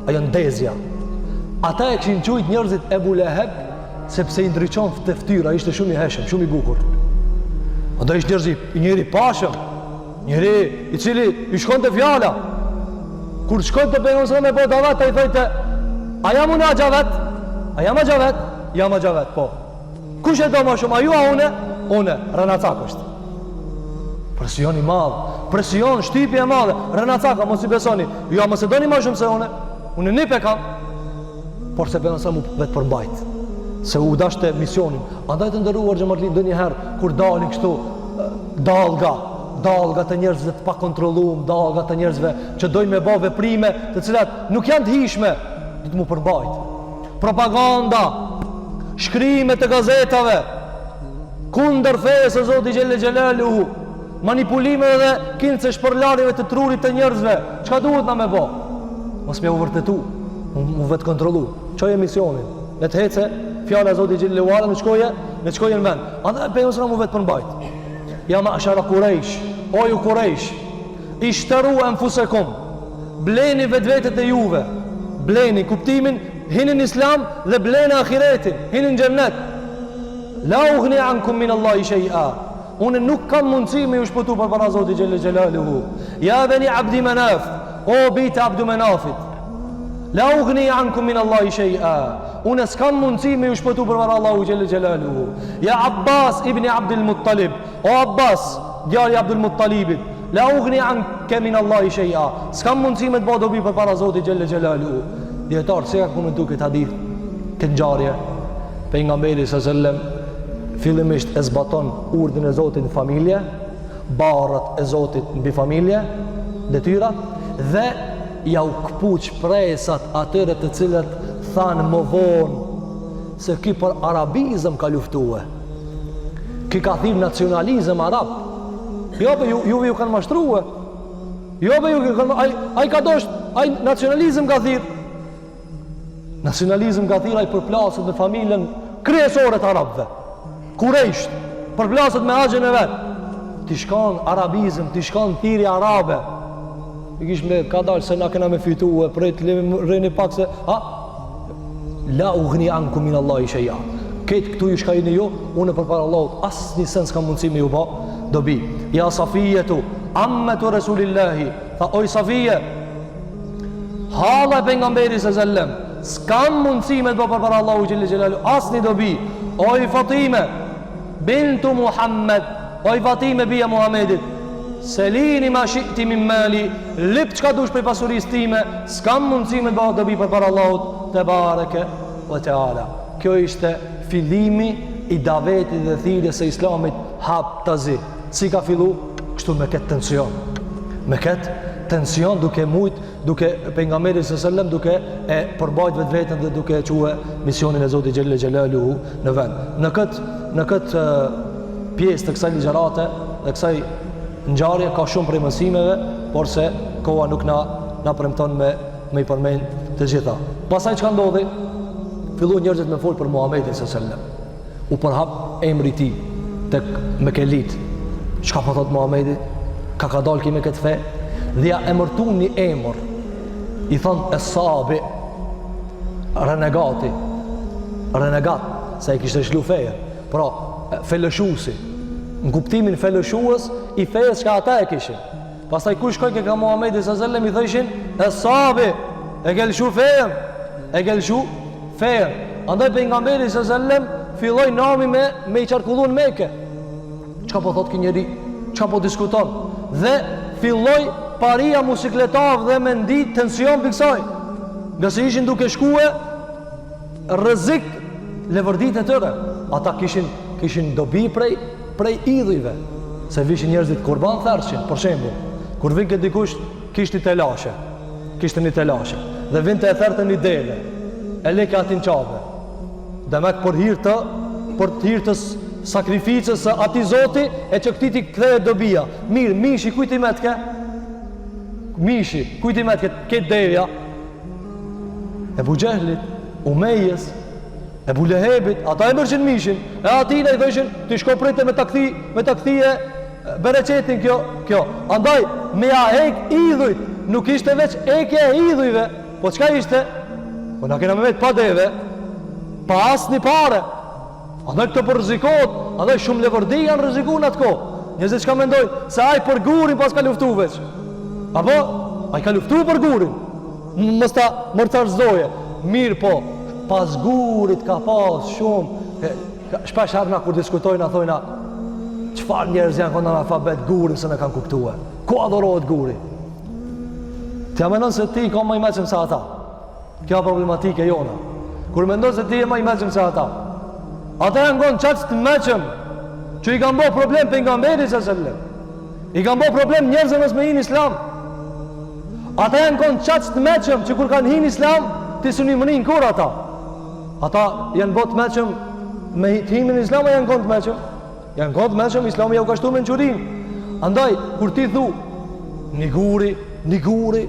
ajo ndezja. Ata e kishin qujt njerëzit Ebu Leheb, sepse i ndriçonte ftyra, ishte shumë i hijshëm, shumë i bukur. Andaj ishte njerëzi, njeri i pashëm, njeri i cili i shkonte fjala. Kur shkonte pejgamberi sallallahu me bo davet, ai thojte, a jam unë axha vet? A jam axha vet? Jam axha vet, po. Kush e do ma shumë, a ju a une? Une, rrenacak është. Presion i madh, presion, shtypje e madhe, rrenacak, a mos i besoni. Ju a mos e doni ma shumë se une? Une nip e kam. Por se pejgamberi sallam u vetëpërmbajt, se u dashte misionin. Andaj të nderuar xhematli ndonjëherë, kur dalin kështu dallga, dallga të njerëzve të pakontrollum, dallga të njerëzve që dojnë me ba veprime të cilat nuk janë të hijshme, duhet m'u përmbajt. Propaganda, shkrime të gazetave, kundër fesë së Zotit xhelle xhelaluhu, manipulime dhe kinse shpërlarjeve të trurit të njerëzve, çka duhet na me bo? Mos me u vërtetu, mu vetëkontrollu, çoje misionin, le të hece fjala e Zotit xhelle ue ala në shkoje, në shkoje në vend. Andaj pejgamberi sallam u vetëpërmbajt. Ja ma'shara Kurejsh, o ju Kurejsh, Ishteru enfusekum, bleni vetvetet e juve, bleni kuptimin, hini në islam dhe bleni ahiretin, hini në xhennet. La ugni ankum min Allahi shej'a, unë nuk kam mundësi me ju shpëtu përpara Zotit xhelle xhelaluhu. Ja beni Abdi Menaf, o bijtë e Abdu Menafit, la ugni ankum min Allahi shej'a, unë s'kam mundësi me ju shpëtu përpara Allahu xhelle xhelaluhu. Ja Abbas ibni Abdul Muttalib, O Abbas, djali i Abdul Muttalibit, la ugni anke min Allahi shej'a, s'kam mundësi me të ba dobi përpara Zotit xhelle xhelaluhu. Dijetarët, si e kanë komentu këtë hadith, këtë ngjarje, pejgamberi sallallahu alejhi ve sellem, fillimisht e zbaton urdhrin e Zotit në familje, barrët e Zotit mbi familje, detyrat, dhe jau këput shpresat atyre të cilët thanë më vonë se ky për arabizëm ka luftue. Ky ka thirr nacionalizëm arab. Jo be ju juve ju kanë mashtrue. Jo be ju ju kanë ai ai ka dosht, ai nacionalizëm ka thirr. Nacionalizëm ka thirr ai përplaset me familjen kryesore të arabëve. Kurejsht përplaset me axhën e vet. T'ish kan arabizëm, t'ish kan thirrje arabe. I kish me ka dalë se na kena me fitu e prit rrini pak se ha La ugni ankum min Allahi shej'a. Krejt këtu ju çka jeni ju, unë përpara Allahut asnjë sen s'kam mundësi me ju ba dobi. Ja Safijetu, ammetu Resulillahi, tha oj Safije, halla e pejgamberit sallallahu alejhi ve sellem, s'kam mundësi me të ba përpara Allahu xhelle xhelaluhu asnjë dobi. Oj Fatime, Bintu Muhammed, oj Fatime bija Muhammedit, selini ma shi'ti min mali, lyp çka dush prej pasurisë time, s'kam mundësi me të ba dobi përpara Allahut, tebareke ve teala. Kjo ishte fillimi i davetit dhe thirrjes së islamit haptazi. Si ka fillu? Kështu me këtë tension. Me këtë tension duke mujt duke pejgamberi sallallahu alejhi ve sellem duke e përmbajt vetveten dhe duke e çue misionin e Zotit xhelle xhelaluhu në vend. Në këtë në këtë pjesë të kësaj ligjërate dhe kësaj ngjarje ka shumë prej mësimeve, porse koha nuk na na premton me me i përmend të gjitha. Pastaj çka ndodhi? Filluan njerëzit me fol për Muhamedin sallallahu alaihi wasallam. U përhap emri i tij tek Mekelit. Çka po thot Muhamedi? Ka ka dalë ky me këtë fe? Dhe ja emërtun një emër. I thon Es-Sabi, renegati. Renegat, se e kishte lshu fejën. Pra, felëshusi. Në kuptimin felëshues i fejës që ata e kishin. Pastaj kush shkojke ka Muhamedi sallallahu alaihi wasallam i thojshin Es-Sabi, e ke lëshu fejën, e ke lëshu fejën. Andaj pejgamberi sallallahu alaihi wasallam filloi nami me me i qarkullu në Mekë. Çka po thot ky njeri? Çka po diskuton? Dhe filloi paria m'u sikletav dhe me ndi tension prej kësaj. Ngase ishin duke shkue rrezik levërditë e tyre. Ata kishin kishin dobi prej prej idhujve, se vishin njerëzit kurban thershin, për shembull, kur vinke dikush kishte telashe, kishte një telashe dhe vinte e therte një deve, e leke aty n'Qabe. Demek për hir të për të hir të sakrificës së atij Zoti e që këtij t'i kthehet dobia. Mirë, mishi kujt i metke? Mishi kujt i metke? Këtë devja. Ebu Xhehlit, Umejes, Ebu Lehebit, ata e merrshin mishin, e atina i thojshin, ti shko prite me ta kthy, me ta kthye bereqetin kjo, kjo. Andaj, me ja hek idhujt, nuk ishte veç hekja e idhujve, po çka ishte? Po na kena me met pa deve, pa asnjë pare. Andaj këto po rrezikohet, andaj shumë levërdi janë rreziku në atë kohë. Njerëzit çka mendojnë, se ai për gurin paska luftu veç. Apo, ai ka luftu për gurin. Mos ta mortarizoje. Mirëpo, pas gurit ka pas shumë. E, shpesh herë na kur diskutojna, na thojna, çfarë njerëz janë konë analfabet gurin s'e kanë kuptue. Ku adhurohet guri? Ti a mendon se ti je ma i meçëm se ata? Kjo problematikë e jona. Kur mendon se ti je ma i meçëm se ata? Ata janë konë qaq të meçëm që i kanë bo problem pejgamberit sallallahu alajhi wasallam. I kanë bo problem njerëzve mos me hi n'islam. Ata janë konë qaq të meçëm që kur kanë hi n'islam, ti s'un i mrrin kurrë ata. Ata janë bo të meçëm me të himin n'islam, a janë konë të meçëm. Janë konë të meçëm, islami jau ka shtu mençurinë. Andaj, kur ti thu, një guri, një guri,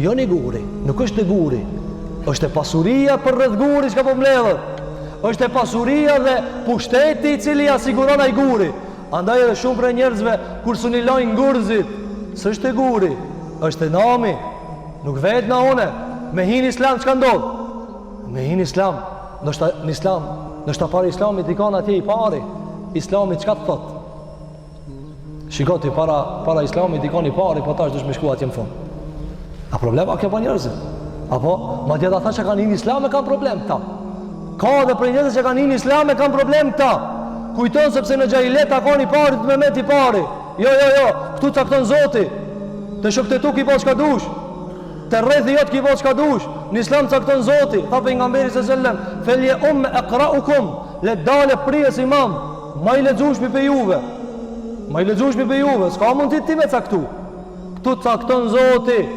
jo një guri, nuk është te guri, është e pasuria përreth gurit çka po mbledhet. Është e pasuria dhe pushteti i cili ja siguron ai guri. Andaj edhe shumë prej njerëzve kur s'un i lajnë gurzit, s'është te guri, është te nami. Nuk vet na une, me hi n'islam çka ndodh? Me hi n'islam, ndoshta në islam, ndoshta para islamit je kanë atje i pari. Islami çka të thot? Shiko ti para para islamit je kanë i pari, po tash dush me shku atje në fund. A problem a kjo për njerëzit? Apo, madje ata që kanë hi n'islam e kanë problem këta. Ka edhe prej njerëzve që kanë hi n'islam e kanë problem këta. Kujton sepse në xhahilijet a kanë i pari të me met i pari. Jo, jo, jo, këtu cakton Zoti. Te shokët e tu ki bo çka dush. Te rrethi jot ki bo çka dush. Në islam cakton Zoti. Tha pejgamberi sallallahu alajhi wasallam, "Fel je umm aqra'ukum", le dale prijës imam, ma i lexueshmi prej juve. Ma i lexueshmi prej juve, s'ka mundësi ti me caktu. Këtu cakton Zoti.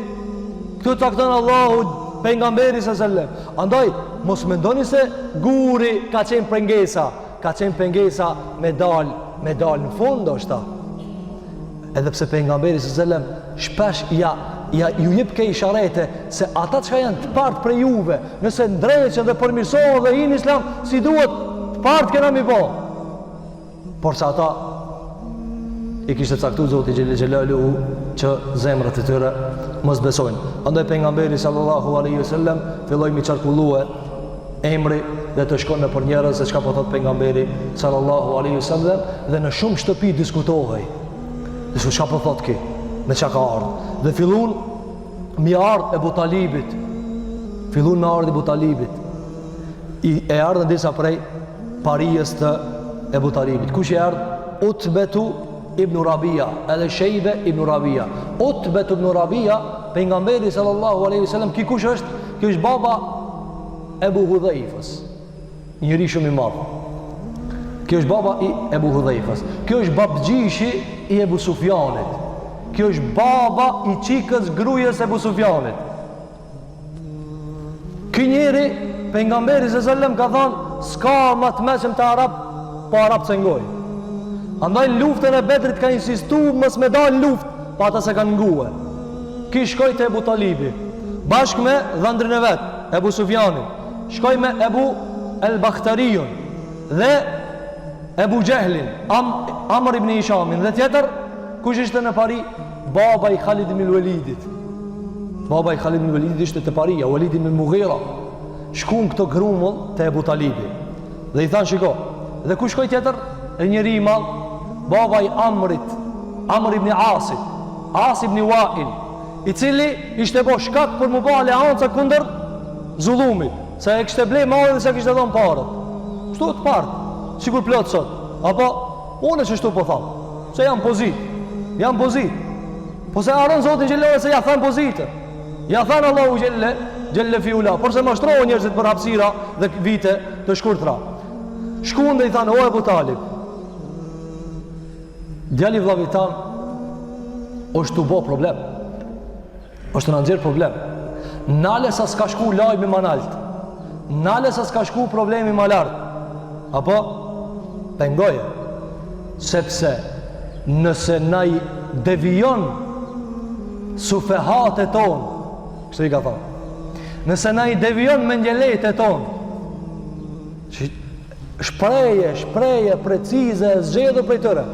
Këtu cakton Allahu pejgamberi sallallahu alajhi wasallam. Andaj mos mendoni se guri ka qenë pengesa, ka qenë pengesa me dal, me dal në fund ndoshta. Edhe pse pejgamberi sallallahu alajhi wasallam shpesh ja ja ju jepke isharete se ata çka janë të partë prej juve, nëse ndreqen dhe përmirësohen dhe hinë n'islam, si duhet të partë kena mi bo. Por se ata i kishte caktu Zoti xhele xhelaluhu që zemrat e tyre mos besojnë. Andaj pejgamberi sallallahu alaihi wasallam filloi mi qarkullue emri dhe të shkon nëpër njerëz se çka po thot pejgamberi sallallahu alaihi wasallam dhe në shumë shtëpi diskutohej. Dhe çka po thot ky? Me çka ka ardhur? Dhe fillun mi ardh Ebu Talibit. Fillun me ardh Ebu Talibit. I e ardhën disa prej parijës të Ebu Talibit. Kush i erdh? Utbetu ibn Rabia, edhe Shejbe ibn Rabia. Utbetu ibn Rabia, pejgamberi sallallahu alaihi wasallam, ky kush është? Ky është baba Ebu Hudhejfës. Njeri shumë i madh. Ky është baba i Ebu Hudhejfës. Ky është babgjyshi i Ebu Sufjanit. Ky është baba i çikës grujës Ebu Sufjanit. Ky njeri, pejgamberi sallallahu alaihi wasallam ka thonë, s'ka ma të meçëm te arabët, po arabët s'e ngojnë. Andaj në luftën e Bedrit ka insistu mos me dalë në luftë, po ata s'e kanë ngue. Ky shkoi te Ebu Talibi, bashkë me dhandrin e vet, Ebu Sufjanin. Shkoi me Ebu El Bakhtariun dhe Ebu Xhehlin, Am, Amr ibn Hishamin dhe tjetër, kush ishte në pari? Baba i Khalid ibn Walidit. Baba i Khalid ibn Walidit ishte te paria, Walid ibn Mughira. Shkun këto grumull te Ebu Talibi. Dhe i thanë shiko, dhe kush shkoi tjetër? E njeri i madh, baba i Amrit, Amr ibn Asit, As ibn Wail, i cili ishte bo shkak për m'u bo aleanca kundër zullumit, se e kishte ble mallin dhe s'ia kishte dhënë paret. Kështu të parët, sikur plot sot. Apo unë qështu po tham, se jam pozitë, jam pozitë. Po se harron Zotin xhelle se ja than pozitën. Ja than Allahu xhelle, xhelle fi ula, por se mashtrohen njerëzit për hapësira dhe vite të shkurtra. Shkun dhe i thanë, o Ebu Talib, djali i vllavit tan është tu bo problem. Është tu na nxjerr problem. Nale sa s'ka shku lajmi ma nalt. Nale sa s'ka shku problemi ma lart. Apo pengoje. Sepse nëse na i devijon sufehat e tonë, kështu i ka thonë, nëse na i devijon mendjelehtë e tonë, që shprehje, shprehje precize e zgjedhur prej tyre,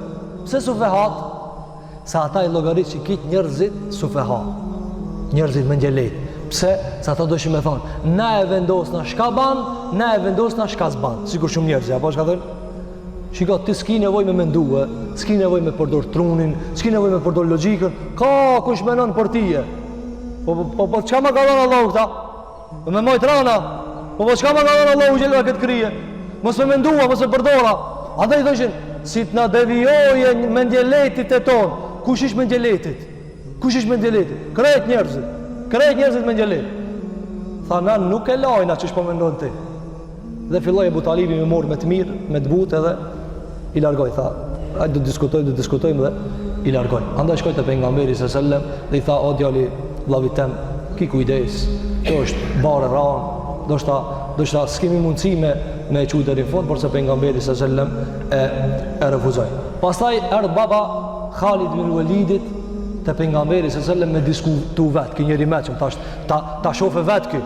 pse sufehat? Se ata i llogarishin krejt njerëzit sufeha, njerëzit mendjelehtë. Pse? Se ata dojshin me thonë, na e vendosna shka ban, na e vendosna shka s'ban. Sikur shumë njerëz, apo shka thonë? Shiko, ti s'ki nevojë me mendue, s'ki nevojë me përdor trunin, s'ki nevojë me përdor logjikën, ka kush menon për tije. Po, po, po, po çka ma ka dhënë Allahu këta? Po me majt rana. Po po çka ma ka dhënë Allahu xhelle këtë krye? Mos me mendua, mos me përdora. Ata i thoshin, si të na devijoje mendjelehtit e tonë. Kush ish mendjelehtit? Kush ish mendjelehtit? Krejt njerëzit. Krejt njerëzit mendjelehtë. Tha na nuk e lajna qysh po mendon ti. Dhe filloi Ebu Talibi me marrë me të mirë, me të butë edhe i largoi, tha, hajde do të diskutojmë, do të diskutojmë dhe i largoi. Andaj shkoi te pejgamberi sallallahu alajhi wasallam dhe i tha, o djali vllavit tem, ki kujdes, kjo është barrë e ranë, ndoshta, ndoshta s'kemi mundësi me, me e çu deri në fund, porse pejgamberi sallallahu alajhi wasallam e, e refuzoi. Pastaj erdh baba Khalid bin Walidit te pejgamberi sallallahu alajhi wasallam me diskutu vetë, ky njeri i meçëm, tash, ta, ta shofe vetë ky,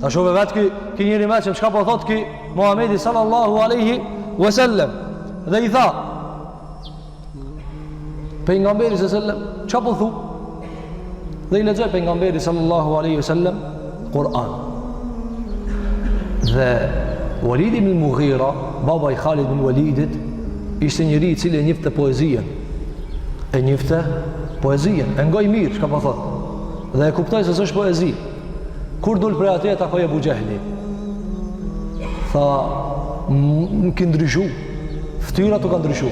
Ta shofe vetë ky, ky njeri i meçëm, çka po thot ky Muhammedi sallallahu aleyhi wasallem. Dhe i tha, pejgamberi sallallahu aleyhi wasallem, çka po thu? Dhe i lexoi pejgamberi sallallahu aleyhi wasallem, Kur'an. Dhe Walid ibn Mughira, baba i Khalid ibn Walidit, ishte njeri i cili e njifte poezinë. E njifte poezinë. E ngoi mirë, çka po thot. Dhe e kuptoi se s'është poezi. Kur dul prej aty e takoi Ebu Xhehli. Tha, më ki ndryshu, ftyra t'u ka ndryshu.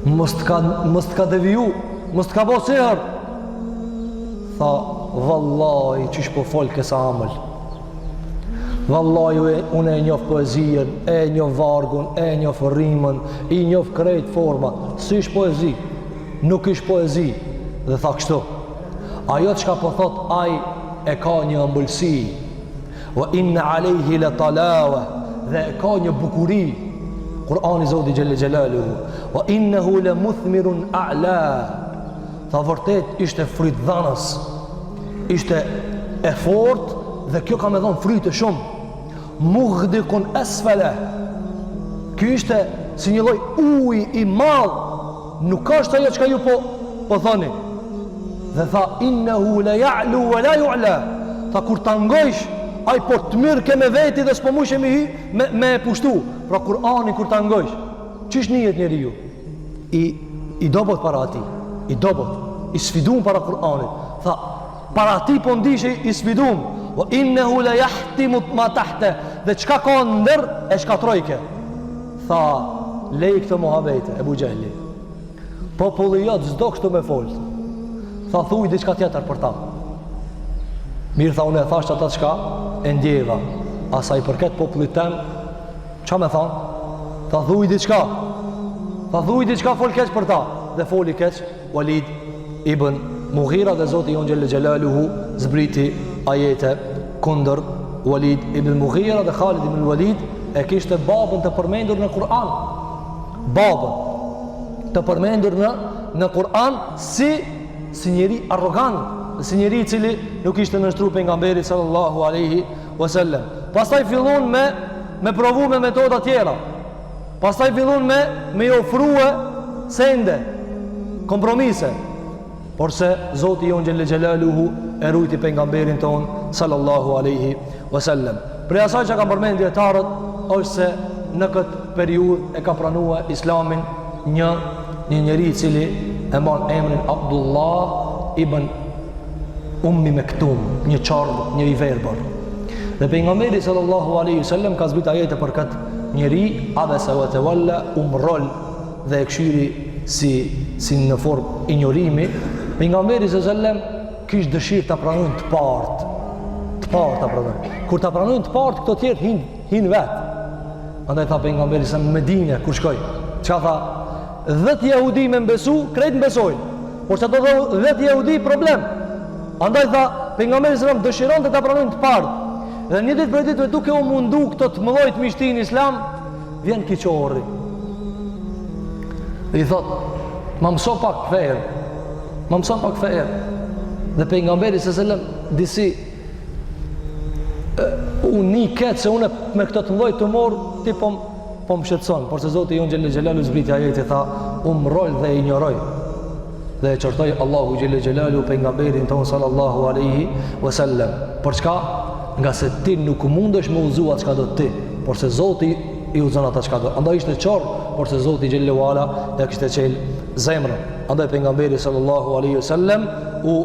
Mos të ka, mos të ka deviju, mos të ka bo sihr. Tha, vallahi, qysh po folke s'a amël. Vallahi, unë e njof poezinë, e njof vargun, e njof rimën, i njof krejt format. S'ish poezi, nuk ish poezi. Dhe tha kështu, Ajo çka po thot ai e ka një ëmbëlsi. Wa inna alayhi la talawa dhe e ka një bukuri. Kur'ani Zoti xhelle xhelaluhu. Wa innahu la muthmirun a'la. Tha vërtet ishte frytdhanës. Ishte e fort dhe kjo ka me dhon fryte shumë. Mughdikun asfala. Ky ishte si një lloj uji i madh Nuk është ajo çka ju po po thoni. Dhe tha innehu la ya'lu wa la yu'la. Tha kur ta ngojsh, ai po të mirrke me veti dhe s'po mujshe me hy me me e pushtu. Pra Kur'anin kur ta ngojsh, qysh nihet njeriu? I i dobët para atij, i dobët, i sfidum para Kur'anit. Tha para atij po ndishe i sfidum. Wa innehu la yahtimu ma tahte. Dhe çka ka ndër e shkatrojke. Tha, lej këto muhabete, Ebu Xhehli. Populli jot s'do kështu me fol. Tha, thuj diçka tjetër për ta. Mirë, tha, unë e thashë ata çka e ndjeva. A sa i përket popullit tem, ça me thanë? Tha, thuj diçka. Tha, thuj diçka, fol keq për ta. Dhe foli keq, Walid ibn Mughira dhe Zoti jonë xhelle xhelaluhu zbriti ajete kundër Walid ibn Mughira dhe Khalid ibn Walid e kishte babën të përmendur në Kur'an. Babën të përmendur në në Kur'an si si njeri arrogant dhe si njeri i cili nuk ishte nënshtru pejgamberit sallallahu alaihi wasallam. Pastaj fillun me me provu me metoda tjera. Pastaj fillun me me i ofrue sende, kompromise. Porse Zoti jonë xhelle xhelaluhu e rujti pejgamberin tonë sallallahu alaihi wasallam. Prej asaj që kanë përmend dijetarët është se në këtë periudhë e ka pranue Islamin një një njeri i cili e mban emrin Abdullah ibn Ummi Mektum, një qorr, një i verbër. Dhe pejgamberi sallallahu alaihi wasallam ka zbrit ajete për këtë njeri, abese wa tawalla u mrrol dhe e kshyri si si në formë injorimi. Pejgamberi sallallahu alaihi wasallam kish dëshirë ta pranojnë të parët. Të parët ta pranojnë. Kur ta pranojnë të parët, këto tjerë hin hin vet. Andaj tha pejgamberi sa në Medinë kur shkoi, çka tha? 10 jehudi me m'besu, krejt m'besojnë. Por që ato 10 jehudi problem. Andaj tha pejgamberi sa dëshironte ta pranojnë të parët. Dhe një ditë prej ditëve duke u mundu këto të mëdhojt me i shti në islam, vjen ky qorri. Dhe i thot, ma mëso pak fenë, ma mëso pak fenë. Dhe pejgamberi sa selam disi u ni keq se unë me këto të mëdhoj tu u marrë, ti po po më shqetëson, porse Zoti jonë xhelle xhelaluhu zbriti ajeti tha, u mrrol dhe e injoroi dhe e qortoi Allahu xhelle xhelaluhu pejgamberin tonë sallallahu alaihi wasallam. Për çka? Ngase ti nuk mundesh me udhëzu atë çka do ti, porse Zoti i udhëzon ata çka do. Andaj ishte qorr, porse Zoti xhelle ue ala ja kishte çel zemrën. Andaj pejgamberi sallallahu alaihi wasallam u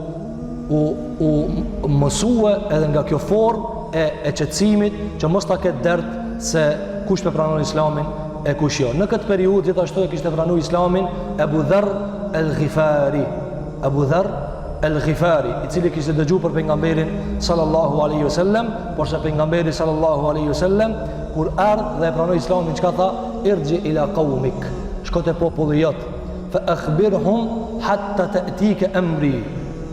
u u mësue edhe nga kjo formë e e qetësimit që mos ta ketë dert se kush pe pranon islamin e kush jo. Në këtë periudhë gjithashtu e kishte pranu islamin Ebu Dherr el Ghifari. Ebu Dherr el Ghifari, i cili kishte dëgju për pejgamberin sallallahu alaihi wasallam, porse pejgamberi sallallahu alaihi wasallam kur erdh dhe e pranoi islamin çka tha irxhi ila qaumik, shko te populli jot, Fa akhbirhum hatta ta'tika amri.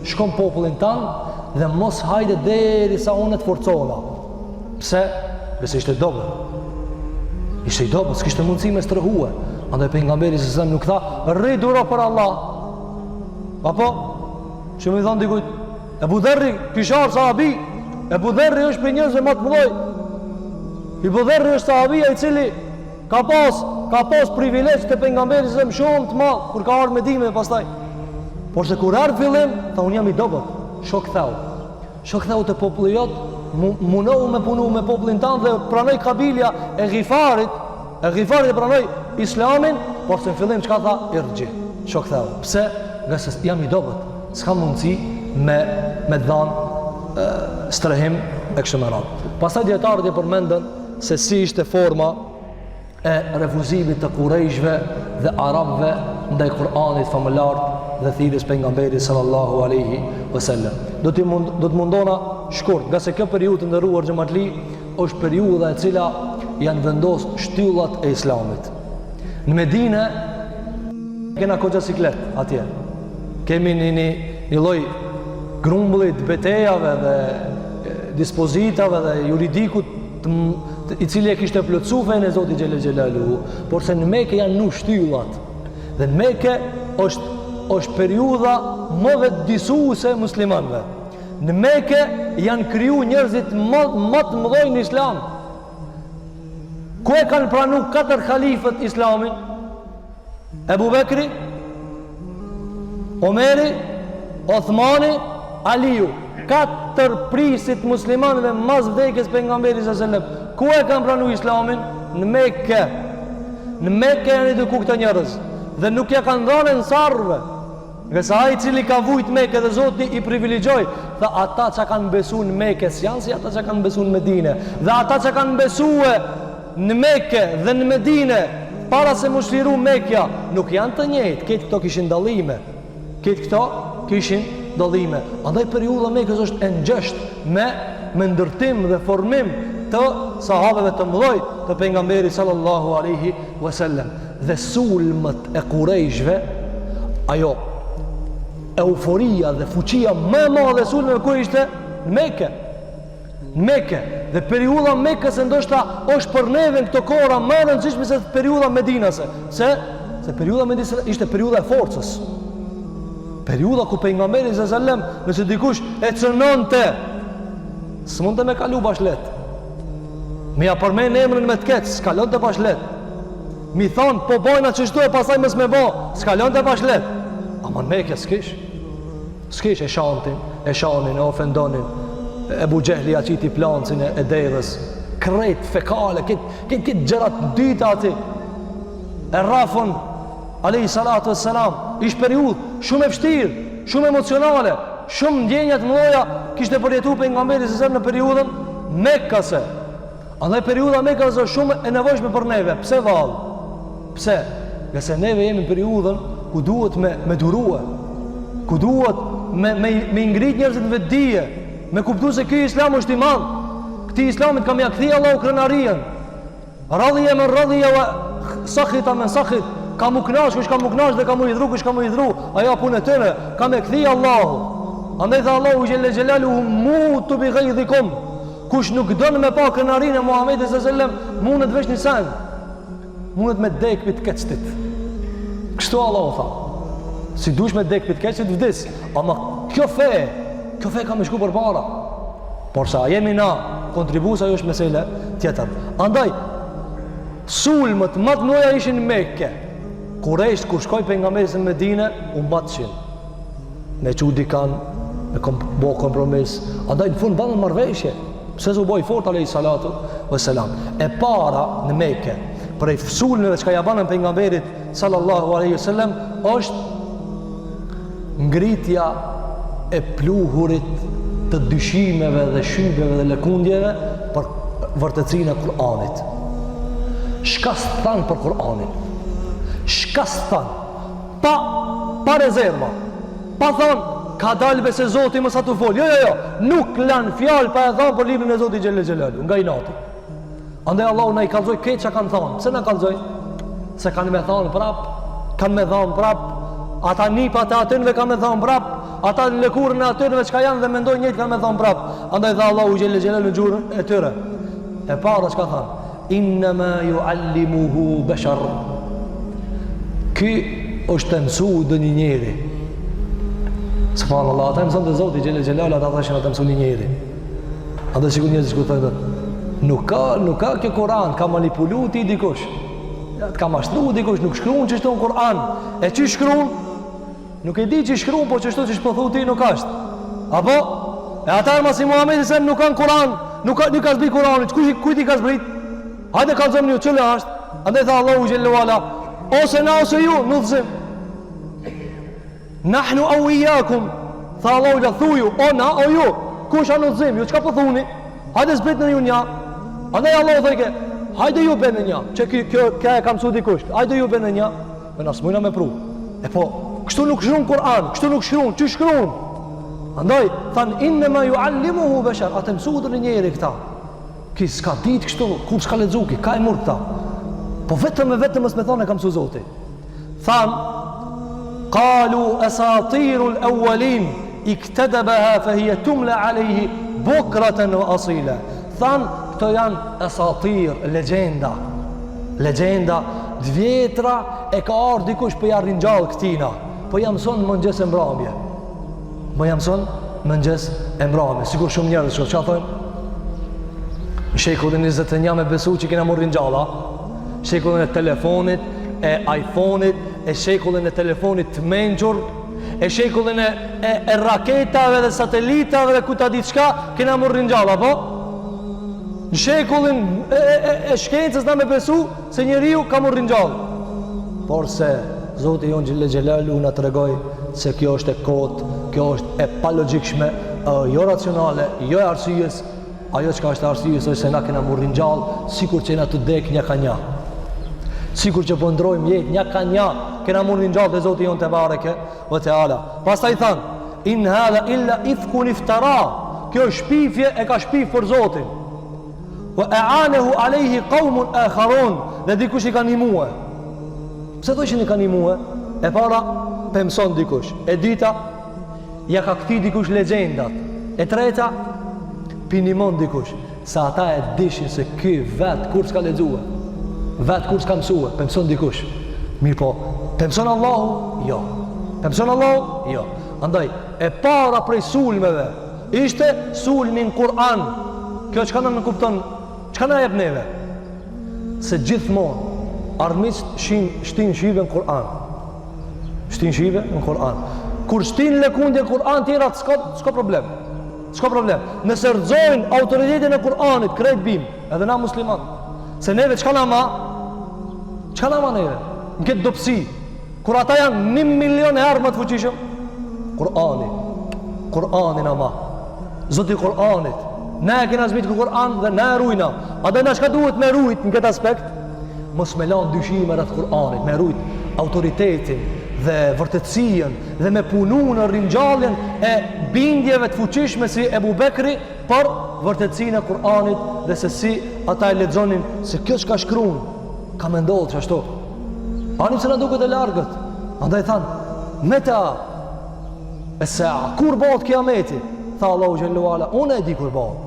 Shko n'popullin tand dhe mos hajde derisa unë të forcohna. Pse? Pse ishte dobët. Ishte i dobët, s'kishte mundësi me strehue. Andaj pejgamberi sallallahu alajhi wasallam nuk tha, rri duro për Allah. Apo, që me i thonë dikujt, Ebu Dherri, kish ardh sahabi, Ebu Dherri është prej njerëzve ma të mëdhoj. Ebu Dherri është sahabia i cili Ka pas, ka pas privilegj te pejgamberi sallallahu alajhi wasallam shumë të madh kur ka ardhur Medine pastaj. Porse kur erdh fillim, tha unë jam i dobët. Shko ktheu. Shko ktheu te populli jot, munohu me punu me popullin tand dhe pranoi kabilja e Ghifarit, e Ghifarit e pranoi Islamin, porse në fillim çka tha? Irxhi. Shko ktheu. Pse? Ngase jam i dobët. S'kam mundësi me me dhan strehim e kështu me radhë. Pastaj dijetarët e përmendën se si ishte forma e refuzimit të kurejshve dhe arabëve ndaj Kur'anit famëlartë dhe thirrjes pejgamberit sallallahu alaihi wasallam. Do të mund, do të mundona shkurt, ngase kjo periudhë të nderuar xhematli është periudha e cila janë vendos shtyllat e Islamit. Në Medinë kena koxha siklet atje. Kemi një një, një lloj grumbulli të betejave dhe dispozitave dhe juridikut të, të, i cili e kishte plotësu fenë e Zotit xhele xhelaluhu, porse në Mekë janë vnu shtyllat. Dhe në Mekë është është periudha më vetëdijësuese e muslimanëve. Në Mekë janë kriju njerëzit më, më të mëdhoj në islam. Ku e kanë pranu katër halifët islamin? Ebu Bekri, Omeri, Othmani, Aliu. Katër prijësit muslimanëve mas vdekjes pejgamberit sallallahu alajhi wasallam. Ku e kanë pranu islamin? Në Mekë. Në Mekë janë eduku këta njerëz dhe nuk ja kanë dhënë ensarëve. Ngase ai i cili ka vujt Mekë dhe Zoti i privilegjoi, tha ata që kanë besu në Mekë s'janë si ata që kanë besu në Medine. Dhe ata që kanë besue në Mekë dhe në Medine, para se m'u çliru Mekja, nuk janë të njëjtë. Krejt këto kishin dallime. Krejt këto kishin dallime. Andaj periudha e Mekës është e ngjeshtë me me ndërtim dhe formim të sahabeve të mëdhoj të pejgamberit sallallahu alaihi wasallam. Dhe sulmet e kurejshve, ajo euforia dhe fuqia më e madhe e sulmeve ku ishte në Mekë. Në Mekë dhe periudha e Mekës ndoshta është për neve në këto kohëra më e rëndësishme se periudha medinase. Se se periudha medinase ishte periudha e forcës. Periudha ku pejgamberi sallallahu alajhi wasallam, nëse dikush e cënonte, s'mundte me kalu bash lehtë. Me ja përmend emrin me të keq, s'kalonte bash lehtë. Mi thonë, po bojna qështu e pastaj mos me bo, s'kalonte bash lehtë. Ama në Mekë s'kish. S'kish e shantin, e shanin, e ofendonin. Ebu Xhehli ja qiti plancin e, e deves. Krejt fekale, krejt, krejt, krejt gjërat dyta aty. E rrafën, Alejhi salatu ve selam, ish periudhë shumë e vështirë, shumë emocionale, shumë ndjenja të mëdha kishte përjetu pejgamberi sallallahu në periudhën mekase. Andaj periudha mekase është shumë e nevojshme për neve. Pse vallë? Pse? Ngase neve jemi në periudhën ku duhet me me durue, ku duhet me me me ngrit njerëzit në vetëdije, me kuptu se ky islam është i madh. Këtij islamit ka me ja kthy Allahu krenarinë. Radhije men radhije wa sakhita men sakhit Ka mu knaq, kush ka mu knaq dhe ka mu hidhru, kush ka mu hidhru Ajo punë e tyre, ka me kthy Allahu Andaj tha Allahu xhelle xhelaluhu mutu bi ghajdhikum Kush nuk don me pa krenarinë e Muhammedit sallallahu alaihi wasallam Mundet veç një sen Mundet me dek pi të keqtit Kështu Allahu tha Si dush me dek pi të keqtit vdis Ama kjo fe Kjo fe ka me shku përpara Por sa jemi na kontribues ajo është mesele tjetër. Andaj sulmet më të mëdha ishin në Mekë. Kurejshët kur shkoi pejgamberi në Medinë u matshin. Me çu dikan me kom, bo kompromis. Andaj në fund banën marrëveshje. Pse u bo i fort alayhi salatu vesselam. E para në Mekë prej sulmeve çka ja banën pejgamberit sallallahu alaihi wasallam është ngritja e pluhurit të dyshimeve dhe shybeve dhe lëkundjeve për vërtetësinë e Kur'anit. Çka s'thanë për Kur'anin? Çka s'thanë? Pa, pa rezerva. Pa thonë, ka dalë be se Zoti më sa të folë. Jo, jo, jo, nuk lanë fjalë pa e thonë për librin e Zotit xhelle xhelaluhu, nga inati. Andaj Allahu na i kallzoi krejt çka kanë thonë. Pse na kallzoi? Se kanë me thonë prap, kanë me thonë prap, ata nipat e atynve kanë me thonë prap, ata në lëkurën e atynve çka janë dhe mendojnë njëjtë kanë me thonë prap. Andaj tha Allahu xhelle xhelaluhu në gjuhën e tyre. E para çka thanë? Innama yuallimuhu bashar. Ky është tu mësu ndonjë njeri. Subhanallahu, ata e mësonte Zoti xhelle xhelaluhu, ata thoshin a tu mësu një njeri. Andaj sikur njerëzit kur thonë, nuk ka, nuk ka kjo Kur'an, ka manipulu ti dikush. Ja, të ka mashtru dikush, nuk shkruan qështu në Kur'an. E qysh shkruan? Nuk e di qysh shkruan, po qështu qysh po thu ti nuk është. Apo? E atëherë masi Muhamedi se nuk kanë Kur'an, nuk ka nuk ka zbrit Kur'anin, kush kujt i ka zbrit? Hajde kallzomni ju cila është? Andaj tha Allahu xhelle ve ala, ose na ose ju, në udhëzim. Nahnu au iyakum tha Allahu xhelle thuju o na o ju kush a në udhëzim ju çka po thuni hajde zbritni ju nja andaj Allahu thojke hajde ju bëni nja që kjo kjo kjo e ka mësu dikush hajde ju bëni nja me na s'mujna me pru e po kështu nuk shkruan Kur'an kështu nuk shkruan qysh shkruan andaj than inna ma yuallimuhu bashar a tu mësu ndonjë njeri këta Ky s'ka ditë kështu, kurrë s'ka lexu ky, ka e mur këta. Po vetëm e vetëm mos me thonë e ka mësu Zoti. Than qalu asatirul awwalin iktatabaha fa hiya tumla alayhi bukratan wa asila. Than këto janë asatir, legjenda. Legjenda të vjetra e ka ardhur dikush po ja ringjall këtina. Po ja mëson mëngjes e mbrëmje. Po ja mëson mëngjes e mbrëmje. Sikur shumë njerëz që çka thonë? Në shekullin 21 me besu që kena m'u ringjall, a? Shekullin e telefonit, e iPhone-it, e shekullin e telefonit të mençur, e shekullin e, e, e raketave dhe satelitave dhe ku ta di çka, kena m'u ringjall, apo? Në shekullin e, e, e, e shkencës na me besu se njeriu ka m'u ringjall. Por se Zoti jonë xhelle xhelaluhu na tregoi se kjo është e kotë, kjo është e palogjikshme, jo racionale, jo e arsyes, ajo çka është e arsyes është se na kena m'u ringjall sikur që jena tu dek nja ka nja. Sikur që po ndrojmë jetë nja ka nja, kena m'u ringjall te Zoti jonë tebareke ve teala. Pastaj thanë, in hadha illa ifkun iftara. Kjo shpifje e ka shpif për Zotin. Wa a'anahu alayhi qaumun akharun, dhe dikush i ka ndihmue. Pse thoshin i ka ndihmue? E para pe mëson dikush. E dyta ja ka kthy dikush legjendat. E treta p'i ndihmon dikush. Se ata e dishin se ky vet kurrë s'ka lexue. Vet kurrë s'ka mësue, pe mëson dikush. Mirëpo, pe mëson Allahu? Jo. E mëson Allahu? Jo. Andaj, e para prej sulmeve, ishte sulmi në Kur'an. Kjo çka na nënkupton, çka na jep neve? Se gjithmonë, armiqtë shin, shtin shybe në Kur'an. Shtin shybe në Kur'an. Kur shtin lëkundje në Kur'an, tjerat s'ka, s'ka problem. S'ka problem. Nëse rrëzojnë autoritetin e Kur'anit, krejt bim, edhe na musliman. Se neve çka na ma? Çka na ma neve? Në këtë dobësi, kur ata janë një milion herë më të fuqishëm, Kur'ani, Kur'ani na ma. Zoti i Kur'anit, na e kena zbrit Kur'an dhe na e rujna. Andaj na çka duhet me rujt në këtë aspekt? Mos me lanë dyshime rreth Kur'anit, me rujt autoritetin dhe vërtetësinë dhe me punu në ringjalljen e bindjeve të fuqishme si Ebu Bekri për vërtetësinë e Kur'anit dhe se si ata e lexonin se kjo çka shkruan ka me ndodhë qashtu. Ani pse na duket e largët. Andaj thanë, meta es-saa, kur bëhet kiameti? Tha Allahu xhelle ve ala, unë e di kur bëhet.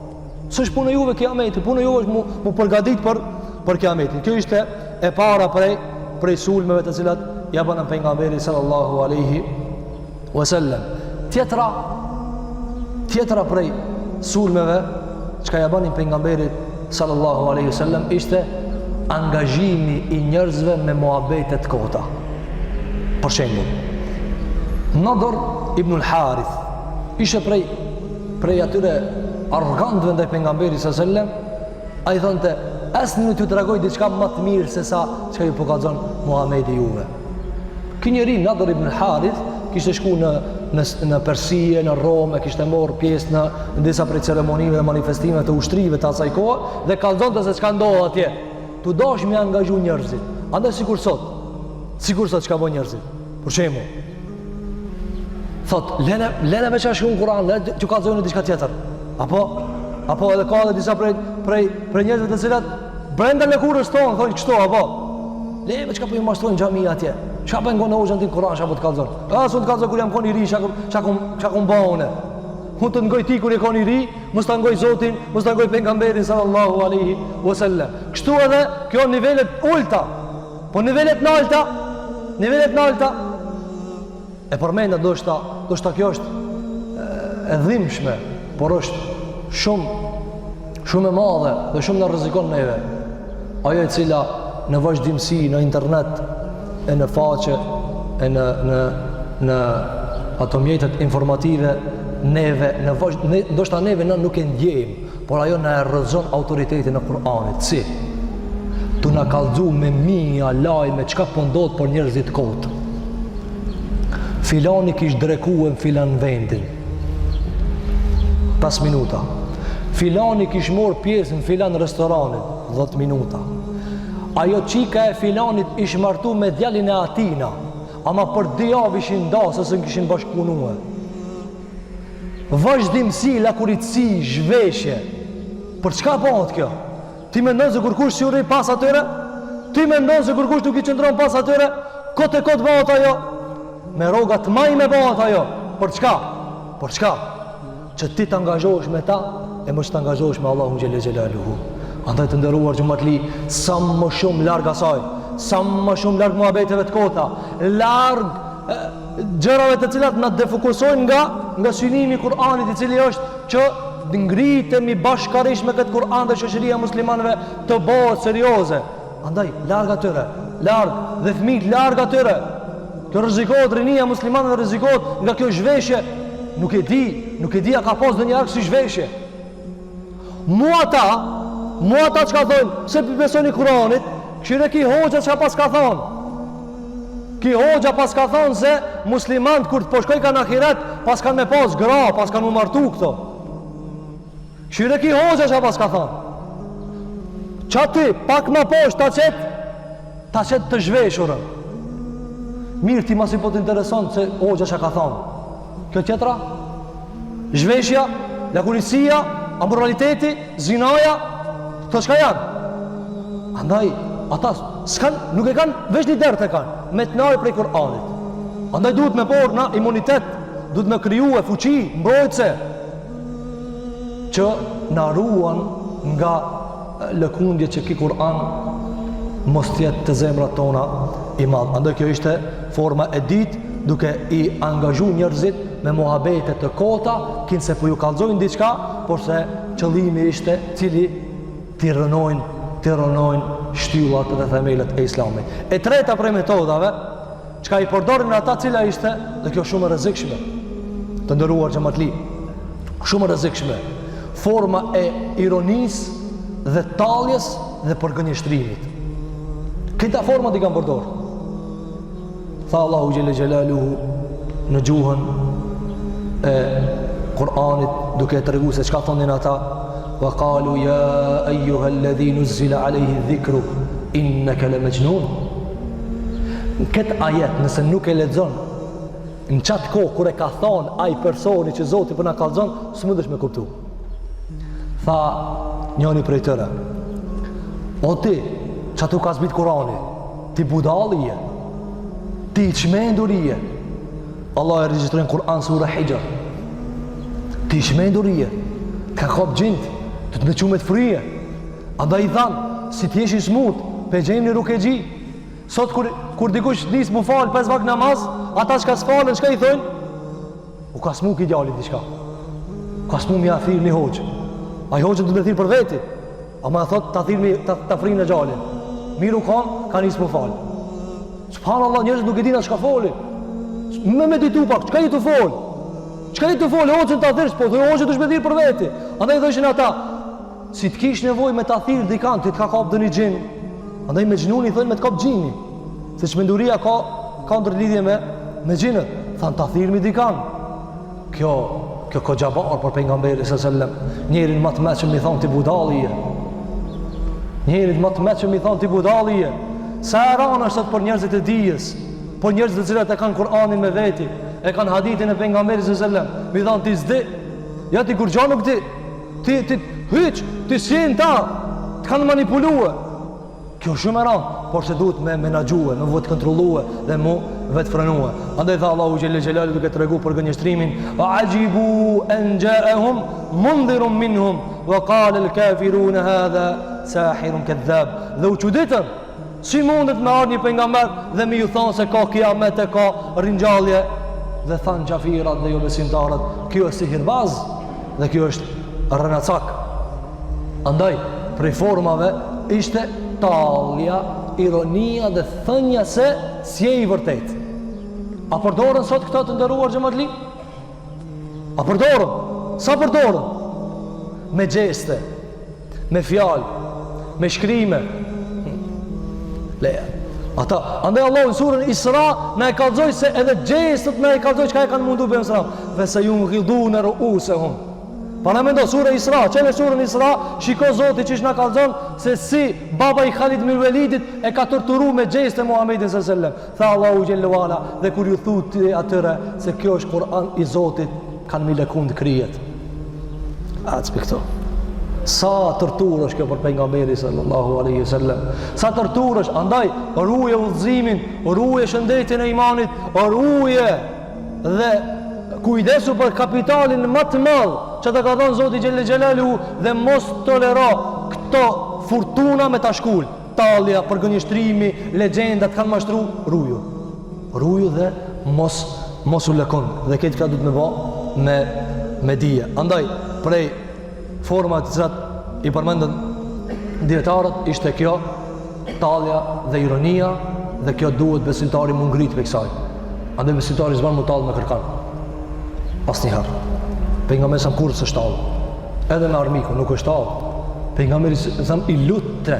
S'është punë juve kiameti, punë juve është mu, mu përgatit për, për kiametin. Kjo ishte e para prej, prej sulmeve të cilat ja bënë pejgamberit sallallahu aleyhi wasallam. Tjetra, tjetra prej sulmeve çka ja bënin pejgamberit sallallahu aleyhi wasallam ishte angazhimi i njerëzve me muhabete të kota. Për shembull, Nadër ibn al-Harith ishte prej prej atyre arrogantëve ndaj pejgamberit sallallahu aleyhi wasallam, ai thonte, "Esni t'ju tregoj diçka më të mirë se sa çka ju po kallzon Muhamedi juve." Ky njeri Nadër ibn Harith kishte shku në në në Persi, në Romë, kishte marrë pjesë në, në disa prej ceremonive dhe manifestimeve të ushtrive të asaj kohe dhe kallzonte se çka ndodh atje. Tu dash me angazhu njerëzit. Andaj sikur sot, sikur sot çka bën njerëzit. Për shembull, thot, lene, lene me çka shkruan n'Kur'an, le t'ju kallzoj diçka tjetër. Apo apo edhe ka edhe disa prej prej prej njerëzve të cilët Brenda lëkurës tonë, thonë kështu, apo? Le me çka po ju mashtrojnë xhami atje. Çka po ngon hoxhën ti Kur'an, çka po të kallzon? A s'un të kallzoj kur jam kon i ri, çka çka kum çka kum ba unë. Unë të ngoj ti kur je kon i ri, mos ta ngoj Zotin, mos ta ngoj pejgamberin sallallahu alaihi wasallam. Kështu edhe kjo nivelet ulta. Po nivelet nalta, nivelet nalta. E përmenda ndoshta, ndoshta kjo është e dhimbshme, por është shumë shumë e madhe dhe shumë na rrezikon neve. Ajo e cila në vazhdimësi në internet e në faqe e në në në ato mjetet informative neve në vazhd, ne, ndoshta neve na nuk e ndjejmë, por ajo na e rrëzon autoritetin e Kur'anit. Si? Tu na kallzu me mija lajme çka po ndodh për njerëzit kot. Filani kish drekue në filan vendin. 5 minuta. Filani kish marrë pjesë në filan restoranin. 10 minuta. Ajo çika e filanit ish martu me djalin e atina. Ama për dy javë ishin nda se s'e kishin bashkëpunue. Vazhdimësi, lakuriqësi, zhveshje. Për çka bëhet kjo? Ti mendon se kurkush s'ju rri pas atyre? Ti mendon se kurkush nuk i qëndron pas atyre? Kot e kot bëhet ajo? Me rroga të majme bëhet ajo. Për çka? Për çka? Që ti të angazhohesh me ta e mos të angazhohesh me Allahun xhele xhelaluhu. Andaj të nderuar xhematli, sa më shumë larg asaj, sa më shumë larg muhabeteve të kota, larg gjërave të cilat na defokusojnë nga nga synimi i Kur'anit i cili është që të ngritemi bashkarisht me këtë Kur'an dhe shoqëria e muslimanëve të bëhet serioze. Andaj larg atyre, larg dhe fëmijët larg atyre. Kjo rrezikohet rinia e muslimanëve rrezikohet nga kjo zhveshje. Nuk e di, nuk e di a ka pas ndonjëherë kësi zhveshje. Mu ata, mu ata çka thonë, pse po i besoni Kur'anit, kqyre ky hoxha çka paska thonë. Ky hoxha paska thonë se muslimant kur të po shkojkan n'ahiret, paskan me pas gra, paskan m'u martu këto. Kqyre ky hoxha çka paska thonë. Qaty, pak ma poshtë, ta qet, ta qet të zhveshurën. Mirë ti masi po të intereson se hoxha çka ka thonë. Kjo tjetra? Zhveshja, lakuriqësia, amoraliteti, zinaja, këto çka janë? Andaj, ata s'kan, nuk e kanë, veç një dert e kanë, me të nal prej Kur'anit. Andaj duhet me bo na imunitet, duhet me krijue fuqi, mbrojtëse, që na ruan nga lëkundje që ky Kur'an mos të jetë te zemrat tona i madh. Andaj kjo ishte forma e dytë. Duke i angazhu njerëzit me muhabete të kota, kinse po ju kallzojnë diçka, porse qëllimi ishte cili t'i rrënojnë, t'i rrënojnë shtyllat dhe themelet e islamit. E treta prej metodave, çka i përdorin ata cila ishte, dhe kjo shumë e rrezikshme, të nderuar xhematli, shumë e rrezikshme, forma e ironisë dhe talljes dhe përgënjeshtrimit. Këta format i kanë përdorë. Tha Allahu xhele xhelaluhu në gjuhën e Kur'anit duke e tregu se çka thonin ata wa qalu ya ayyuha alladhi nuzila alayhi dhikru innaka la majnun këtë ajet nëse nuk e lexon në qat kohë kur e ka thonë ai personi që Zoti po na kallzon s'mundesh me kuptu Tha njëri prej tyre, o ti, që t'u ka zbrit Kurani, ti budall je, ti i çmendur je, Allah e regjistroi n'Kur'an sura Hixhr, ti i çmendur je, të ka kap xhint, të të me çu me të fryje, andaj i thanë, si t'jesh i smut, pe gjejmë një rukexhi, sot kur, kur dikush nis m'u falë, pes vakt namaz, ata çka s'falen, çka i thojnë? U ka smu ky djali diçka. U ka smu me ja thirr një hoxhë. Ai hoxhën do me thirr për veti. Ama thot ta thirr ta, ta fryjnë djalin. Mirë u kon, ka nis m'u fal. Subhanallah, njerëzit nuk e dinë çka folin. Me meditu pak, çka je tu fol? Çka je tu fol? Hoxhën ta thirrsh, po thoj hoxhën dush me thirr për veti. Andaj thoshin ata, si të kish nevojë me ta thirr dikan, ty të ka kap ndonjë xhin. Andaj mexhnun i thonë me të kap xhini. Se çmenduria ka ka ndërlidhje me me xhinët. Than ta thirrmi dikan. Kjo kjo koxha barrë për pejgamberin sallallahu alajhi wasallam. Njerin më të meçëm i thon ti budall je. Njerit më të meçëm i thon ti budall je. Sa e ranë është sot për njerëzit e dijes, për njerëzit të cilët e kanë Kur'anin me veti, e kanë hadithin e pejgamberit sallallahu alajhi wasallam. Mi thon ti s'di. Ja ti kurgjo nuk di. Ti ti hiç, ti s'je n'ta. Të kanë manipulue. Kjo shumë e rëndë, por se duhet me menaxhue, me vetëkontrollue dhe mu vetëfrenue. Andaj tha Allahu xhele xhelaluhu duke tregu për gënjeshtrimin, "Wa ajibu an ja'ahum mundhirun minhum wa qala al-kafirun hadha sahirun kadhab." Dhe u çuditën, si mundet me ardhë një pejgamber dhe me ju thonë se ka kiamet e ka ringjallje dhe thanë qafirat dhe jobesimtarët, kjo është sihirbaz dhe kjo është rrenacak. Andaj, prej formave ishte tallja, ironia dhe thënia se s'je i vërtetë. A përdoren sot këto të nderuar xhematli? A përdoren? Sa përdoren? Me gjeste, me fjalë, me shkrime. Leja. Ata, andaj Allahu në surën Isra na e kallzoi se edhe gjestet na e kallzoi çka e kanë mundu pejgamberin. Ve sejungidune ruusehum. Paramendo, sura Isra, çele surën Isra, shiko Zoti qysh na kallzon se si baba i Khalid bin Velidit e ka torturu me gjeste Muhammedin sallallahu alaihi wasallam. Tha Allahu xhelle ve ala dhe kur ju thu ti atyre se kjo është Kur'an i Zotit, kanë m'i lëkund kryet. A të këto. Sa torturë është kjo për pejgamberin sallallahu alaihi wasallam. Sa torturë është, andaj ruje udhëzimin, ruje shëndetin e imanit, ruje dhe kujdesu për kapitalin më të madh që të ka dhënë Zoti xhelle xhelaluhu dhe mos tolero këto furtuna me ta shkul. Tallja, përgënjeshtrimi, legjendat kanë mashtru, ruju. Ruju dhe mos mos u lëkund. Dhe këtë këta duhet me ba me me dije. Andaj prej format të cilat i përmendën dijetarët ishte kjo tallja dhe ironia dhe kjo duhet besimtari m'u ngrit prej kësaj. Andaj besimtari s'ban m'u tall me kërkan. Asnjëherë. Pejgamberi sa kurrë s'është tall. Edhe me armikun nuk është tall. Pejgamberi sa i lutte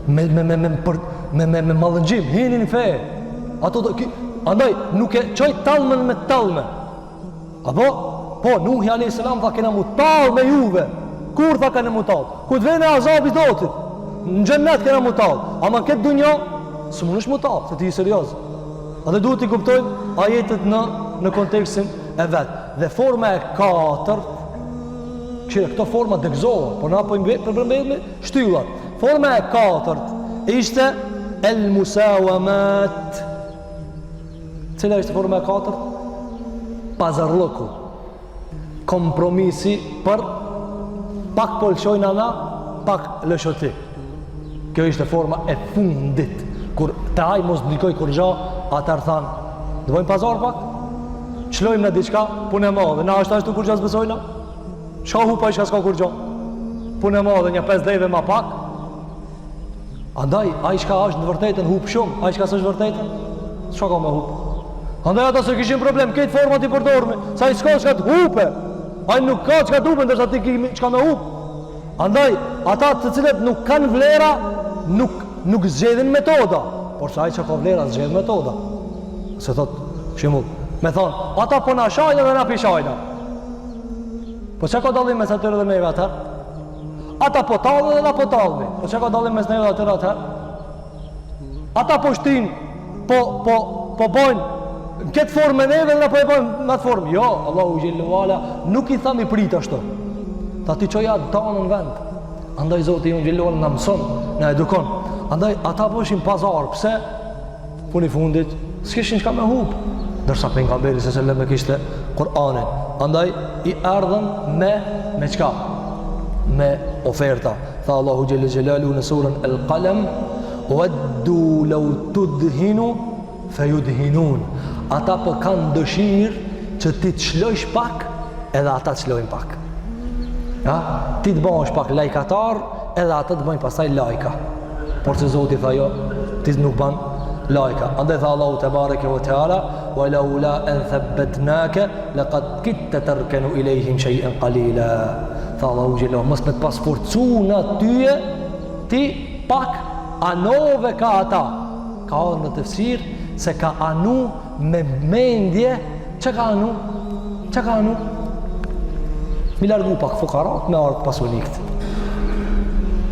me me me me për me me me mallëngjim, hini në fe. Ato do, ki, andaj nuk e çoj tallmen me tallme. Apo, po, Nuhi a.s. tha kena m'u tall me juve. Kur tha kena m'u tall? Kur të vjen azabi i Zotit? Në xhennet kena m'u tall. Ama këtë dunja, s'munësh m'u tall, se ti je serioz. Andaj duhet t'i kuptojmë ajetet në, në kontekstin e vet. Dhe forma e katërt, kqyre këto forma degëzohen, por na po i përmbledhim shtyllat. Forma e katërt ishte el musawamat. Cila ishte forma e katërt? Pazarllëku. Kompromisi për pak po lëshojna na, pak lësho ti. Kjo ishte forma e fundit. Kur te ai mos ndikoi kurgja, atëherë thanë, Të bëjmë pazar pak? T'lshojmë na diçka, punë e madhe. Na është ashtu kurgjo s'besojna? Çka hup ai çka s'ka kurgjo? Punë e madhe, nja 5 deve ma pak. Andaj, ai çka është në vërtetën hup shumë, ai çka s'është vërtetën, çka ka me hup? Andaj ata s'e kishin problem, këtë forma t'i përdormi, se ai s'ka çka të hupe, ai nuk ka çka të hupe, ndërsa ti ki çka me hup. Andaj, ata të cilët nuk kanë vlera, nuk, nuk zgjedhin metoda, porse ai që ka vlera, zgjedh metoda. Se thot, shembull, me thonë, ata po na shajnë dhe na pi shajna. Po çka ka dallim mes atyre dhe neve atëherë? Ata po tallen dhe na po tallmi. Po çka ka dallim mes neve dhe atyre atëherë? Ata po shtin, po, po, po bojnë në këtë formë me neve dhe na po e bojmë në atë formë. Jo, Allahu xhelle ve ala nuk i tha mi prit ashtu. Tha ti çoja tanën në vend. Andaj Zoti jonë xhelle ve ala na mëson, na edukon. Andaj ata bojshin pazar, pse? Funi fundit, s'kishin çka me hup, ndërsa pejgamberi sallallahu alajhi wasallam e kishte Kur'anin. Andaj i erdhën me me çka? Me oferta. Tha Allahu xhelle xhelaluhu në surën El Qalam, "Waddu law tudhinu fayudhinun." Ata po kanë dëshirë që ti të shlojsh pak, edhe ata të shlojnë pak. Ja, ti të bëhesh pak lajkatar, edhe ata të bëjnë pastaj lajka. Por se Zoti tha jo, ti nuk ban lajka. Andaj tha Allahu tebareke ve teala, "Wa laula an thabatnaka laqad kitta tarkanu ilayhim shay'an qalila." Tha Allahu xhelle, mos me të pas forcu na tyje, ti pak anove ka ata. Ka ardhur në tefsir se ka anu me mendje, çka ka anu? Çka ka anu? Mi largu pak fukarat me ardhë pasunikt.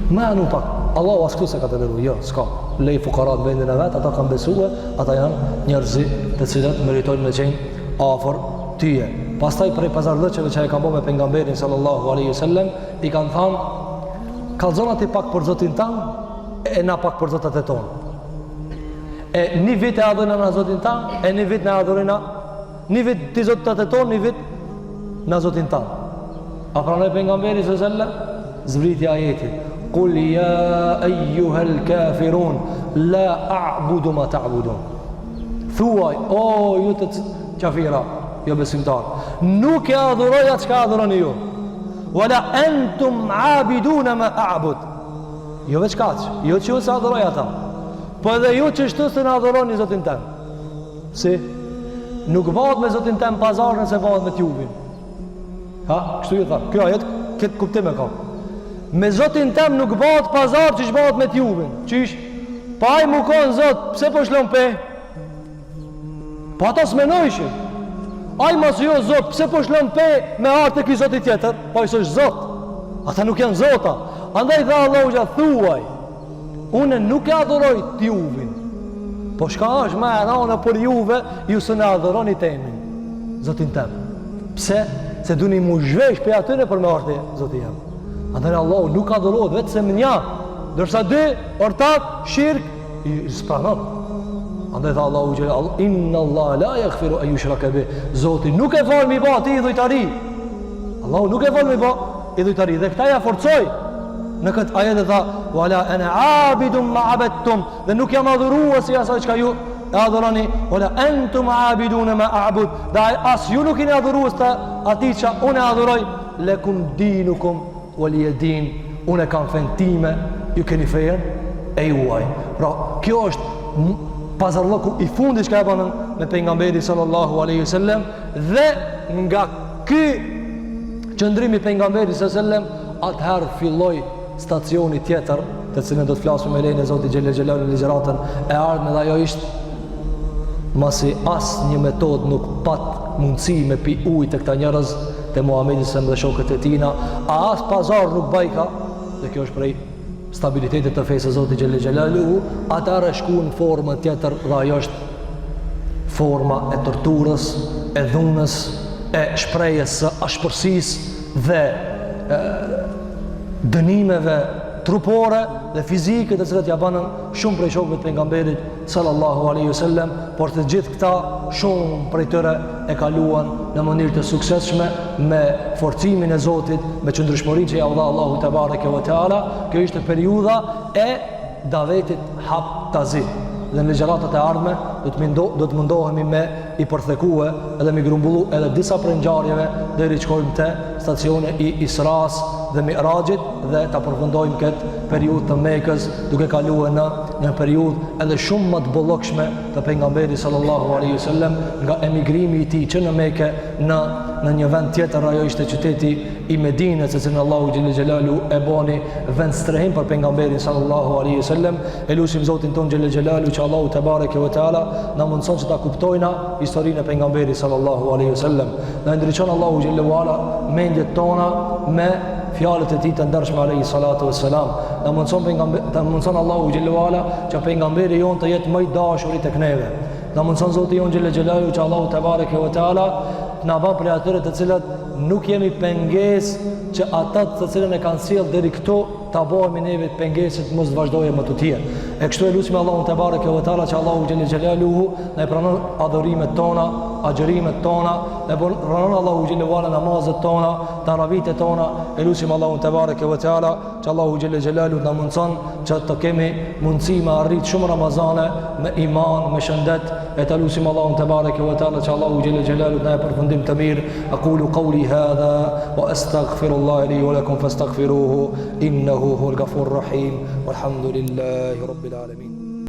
Me anu pak. Allahu as këtu s'e ka toleru. Jo, s'ka. Lej fukarat vendin e vet, ata kanë besue, ata janë njerëz të cilët meritojnë me qenë afër tyje. Pastaj prej pazarllëqeve që e kanë bo me pejgamberin sallallahu alaihi wasallam, i kanë thanë kallzona ti pak për Zotin tan e na pak për zotat e tonë. E një vit e adhurojna na Zotin tan, e një vit na adhurojna Një vit ti zotat e tonë, një vit na Zotin tan. A pranoi pejgamberi sallallahu alaihi wasallam? Zbriti ajeti. Kul ja ejuhel kafirun, la a'budu ma ta'budun. Thuaj, o ju të qafira, jo besimtar, nuk e adhuroj atë çka adhuroni ju. Wala entum abiduna ma a'bud. Jo veç kaq, jo që unë s'e adhuroj ata. Po edhe ju qështu s'e adhuroni Zotin tem. Si? Nuk bëhet me Zotin tem pazar nëse bëhet me t'juvin. Ha? Kështu ju tha. Kjo ajet këtë kuptim e ka. Me Zotin tem nuk bëhet pazar qysh bëhet me t'juvin. Qysh? Pa ai mu konë Zot, pse po shlon pe? Po ata s'menojshin. Ai masi o Zot, pse po shlon pe me ardh te ky Zoti tjetër? Po ai s'është Zot. Ata nuk janë Zota. Andaj tha Allahu xha thuaj. Unë nuk e adhuroj t'juvin. Po çka është ma e rana për juve, ju s'un e adhuroni temin. Zotin tem. Pse? Se duni mu zhvesh prej atyre për me ardh te Zoti jem. Andaj Allahu nuk adhurohet veç se me nja. Ndërsa dy, ortak, shirk, i s'pranon. Andaj tha Allahu xhele, inna Allah la jagfiru en jushrake bih. Zoti nuk e fal mi ba atij idhujtari. Allahu nuk e fal mi ba idhujtari. Dhe këta ja forcoi në këtë ajet e tha, wala ene abidun ma abedtum, dhe nuk jam adhurues i asaj çka ju e adhuroni, wala entum abidune ma abud, dhe as ju nuk jeni adhurues të atij që unë e adhuroj, lekum dinukum welije din, unë e kam fenë time, ju keni fejen e juaj. Pra, kjo është pazarllëku i fundit çka e banën me pejgamberin sallallahu aleyhi sallem, dhe nga ky qëndrim i pejgamberit sallallahu aleyhi sallem, atëherë filloi stacioni tjetër, të cilën do të flasim me lejen e Zotit xhele xhelaluhu në ligjëratën e ardhme dhe ajo ishte masi asnjë metodë nuk pat mundësi me pi ujë te këta njerëz te Muhamedi sallam dhe shokët e tina, a as pazar nuk bajka, dhe kjo është prej stabilitetit të fesë së Zotit xhele xhelaluhu, atëherë shku në formën tjetër dhe ajo është forma e torturës, e dhunës, e shprehjes së ashpërsisë dhe e, dënimeve trupore dhe fizike të cilat ja banën shumë prej shokëve të pejgamberit sallallahu alaihi wasallam, por të gjithë këta shumë prej tyre e kaluan në mënyrë të suksesshme me forcimin e Zotit, me qëndrueshmërinë që ja u dha Allahu tebareke ve teala. Kjo ishte periudha e davetit haptazi. dhe në ligjëratat e ardhme do të mundo, do të mundohemi me i përthekue edhe me grumbullu edhe disa prej ngjarjeve deri të shkojmë te stacioni i Isras dhe Miraxhit dhe ta përfundojmë këtë periudhë të Mekës duke kalue në një periudhë edhe shumë më të bollëkshme të pejgamberit sallallahu alaihi wasallam nga emigrimi i tij që në Mekë në në një vend tjetër ajo ishte qyteti i Medinës, të cilën Allahu xhelle xhelaluhu e boni vend strehim për pejgamberin sallallahu alaihi wasallam. E lusim Zotin tonë xhelle xhelaluhu që Allahu tebareke ve teala na mundson që ta kuptojna historinë e pejgamberit sallallahu alaihi wasallam. Na ndriçon Allahu xhelle ve ala mendjet tona me fjalët e tij të ndershme alaihi salatu vesselam. Na mundson pejgamber, na mundson Allahu xhelle ve ala që pejgamberi jonë të jetë më i dashuri tek neve. Na mundson Zoti jonë xhelle xhelaluhu që Allahu tebareke ve teala na ban prej atyre të cilët nuk jemi pengesë që ata të cilën e kanë sjell deri këtu ta bëhemi neve pengesë të mos vazhdojë më tutje. E kështu e lusim Allahun tebareke ve teala që Allahu xhelle xhelaluhu na i pranon adhurimet tona, agjërimet tona, na i pranon Allahu xhelle ve ala namazet tona, taravitet tona, e lusim Allahun tebareke ve teala që Allahu xhelle xhelaluhu na mundson që të kemi mundësi me arrit shumë Ramazane me iman, me shëndet e ta lusim Allahun tebareke ve teala që Allahu xhelle xhelaluhu na jep përfundim të mirë. Aqulu qawli hadha wa astaghfirullaha li wa lakum fastaghfiruhu innahu huwal ghafurur rahim. Walhamdulillahi rabbil alamin.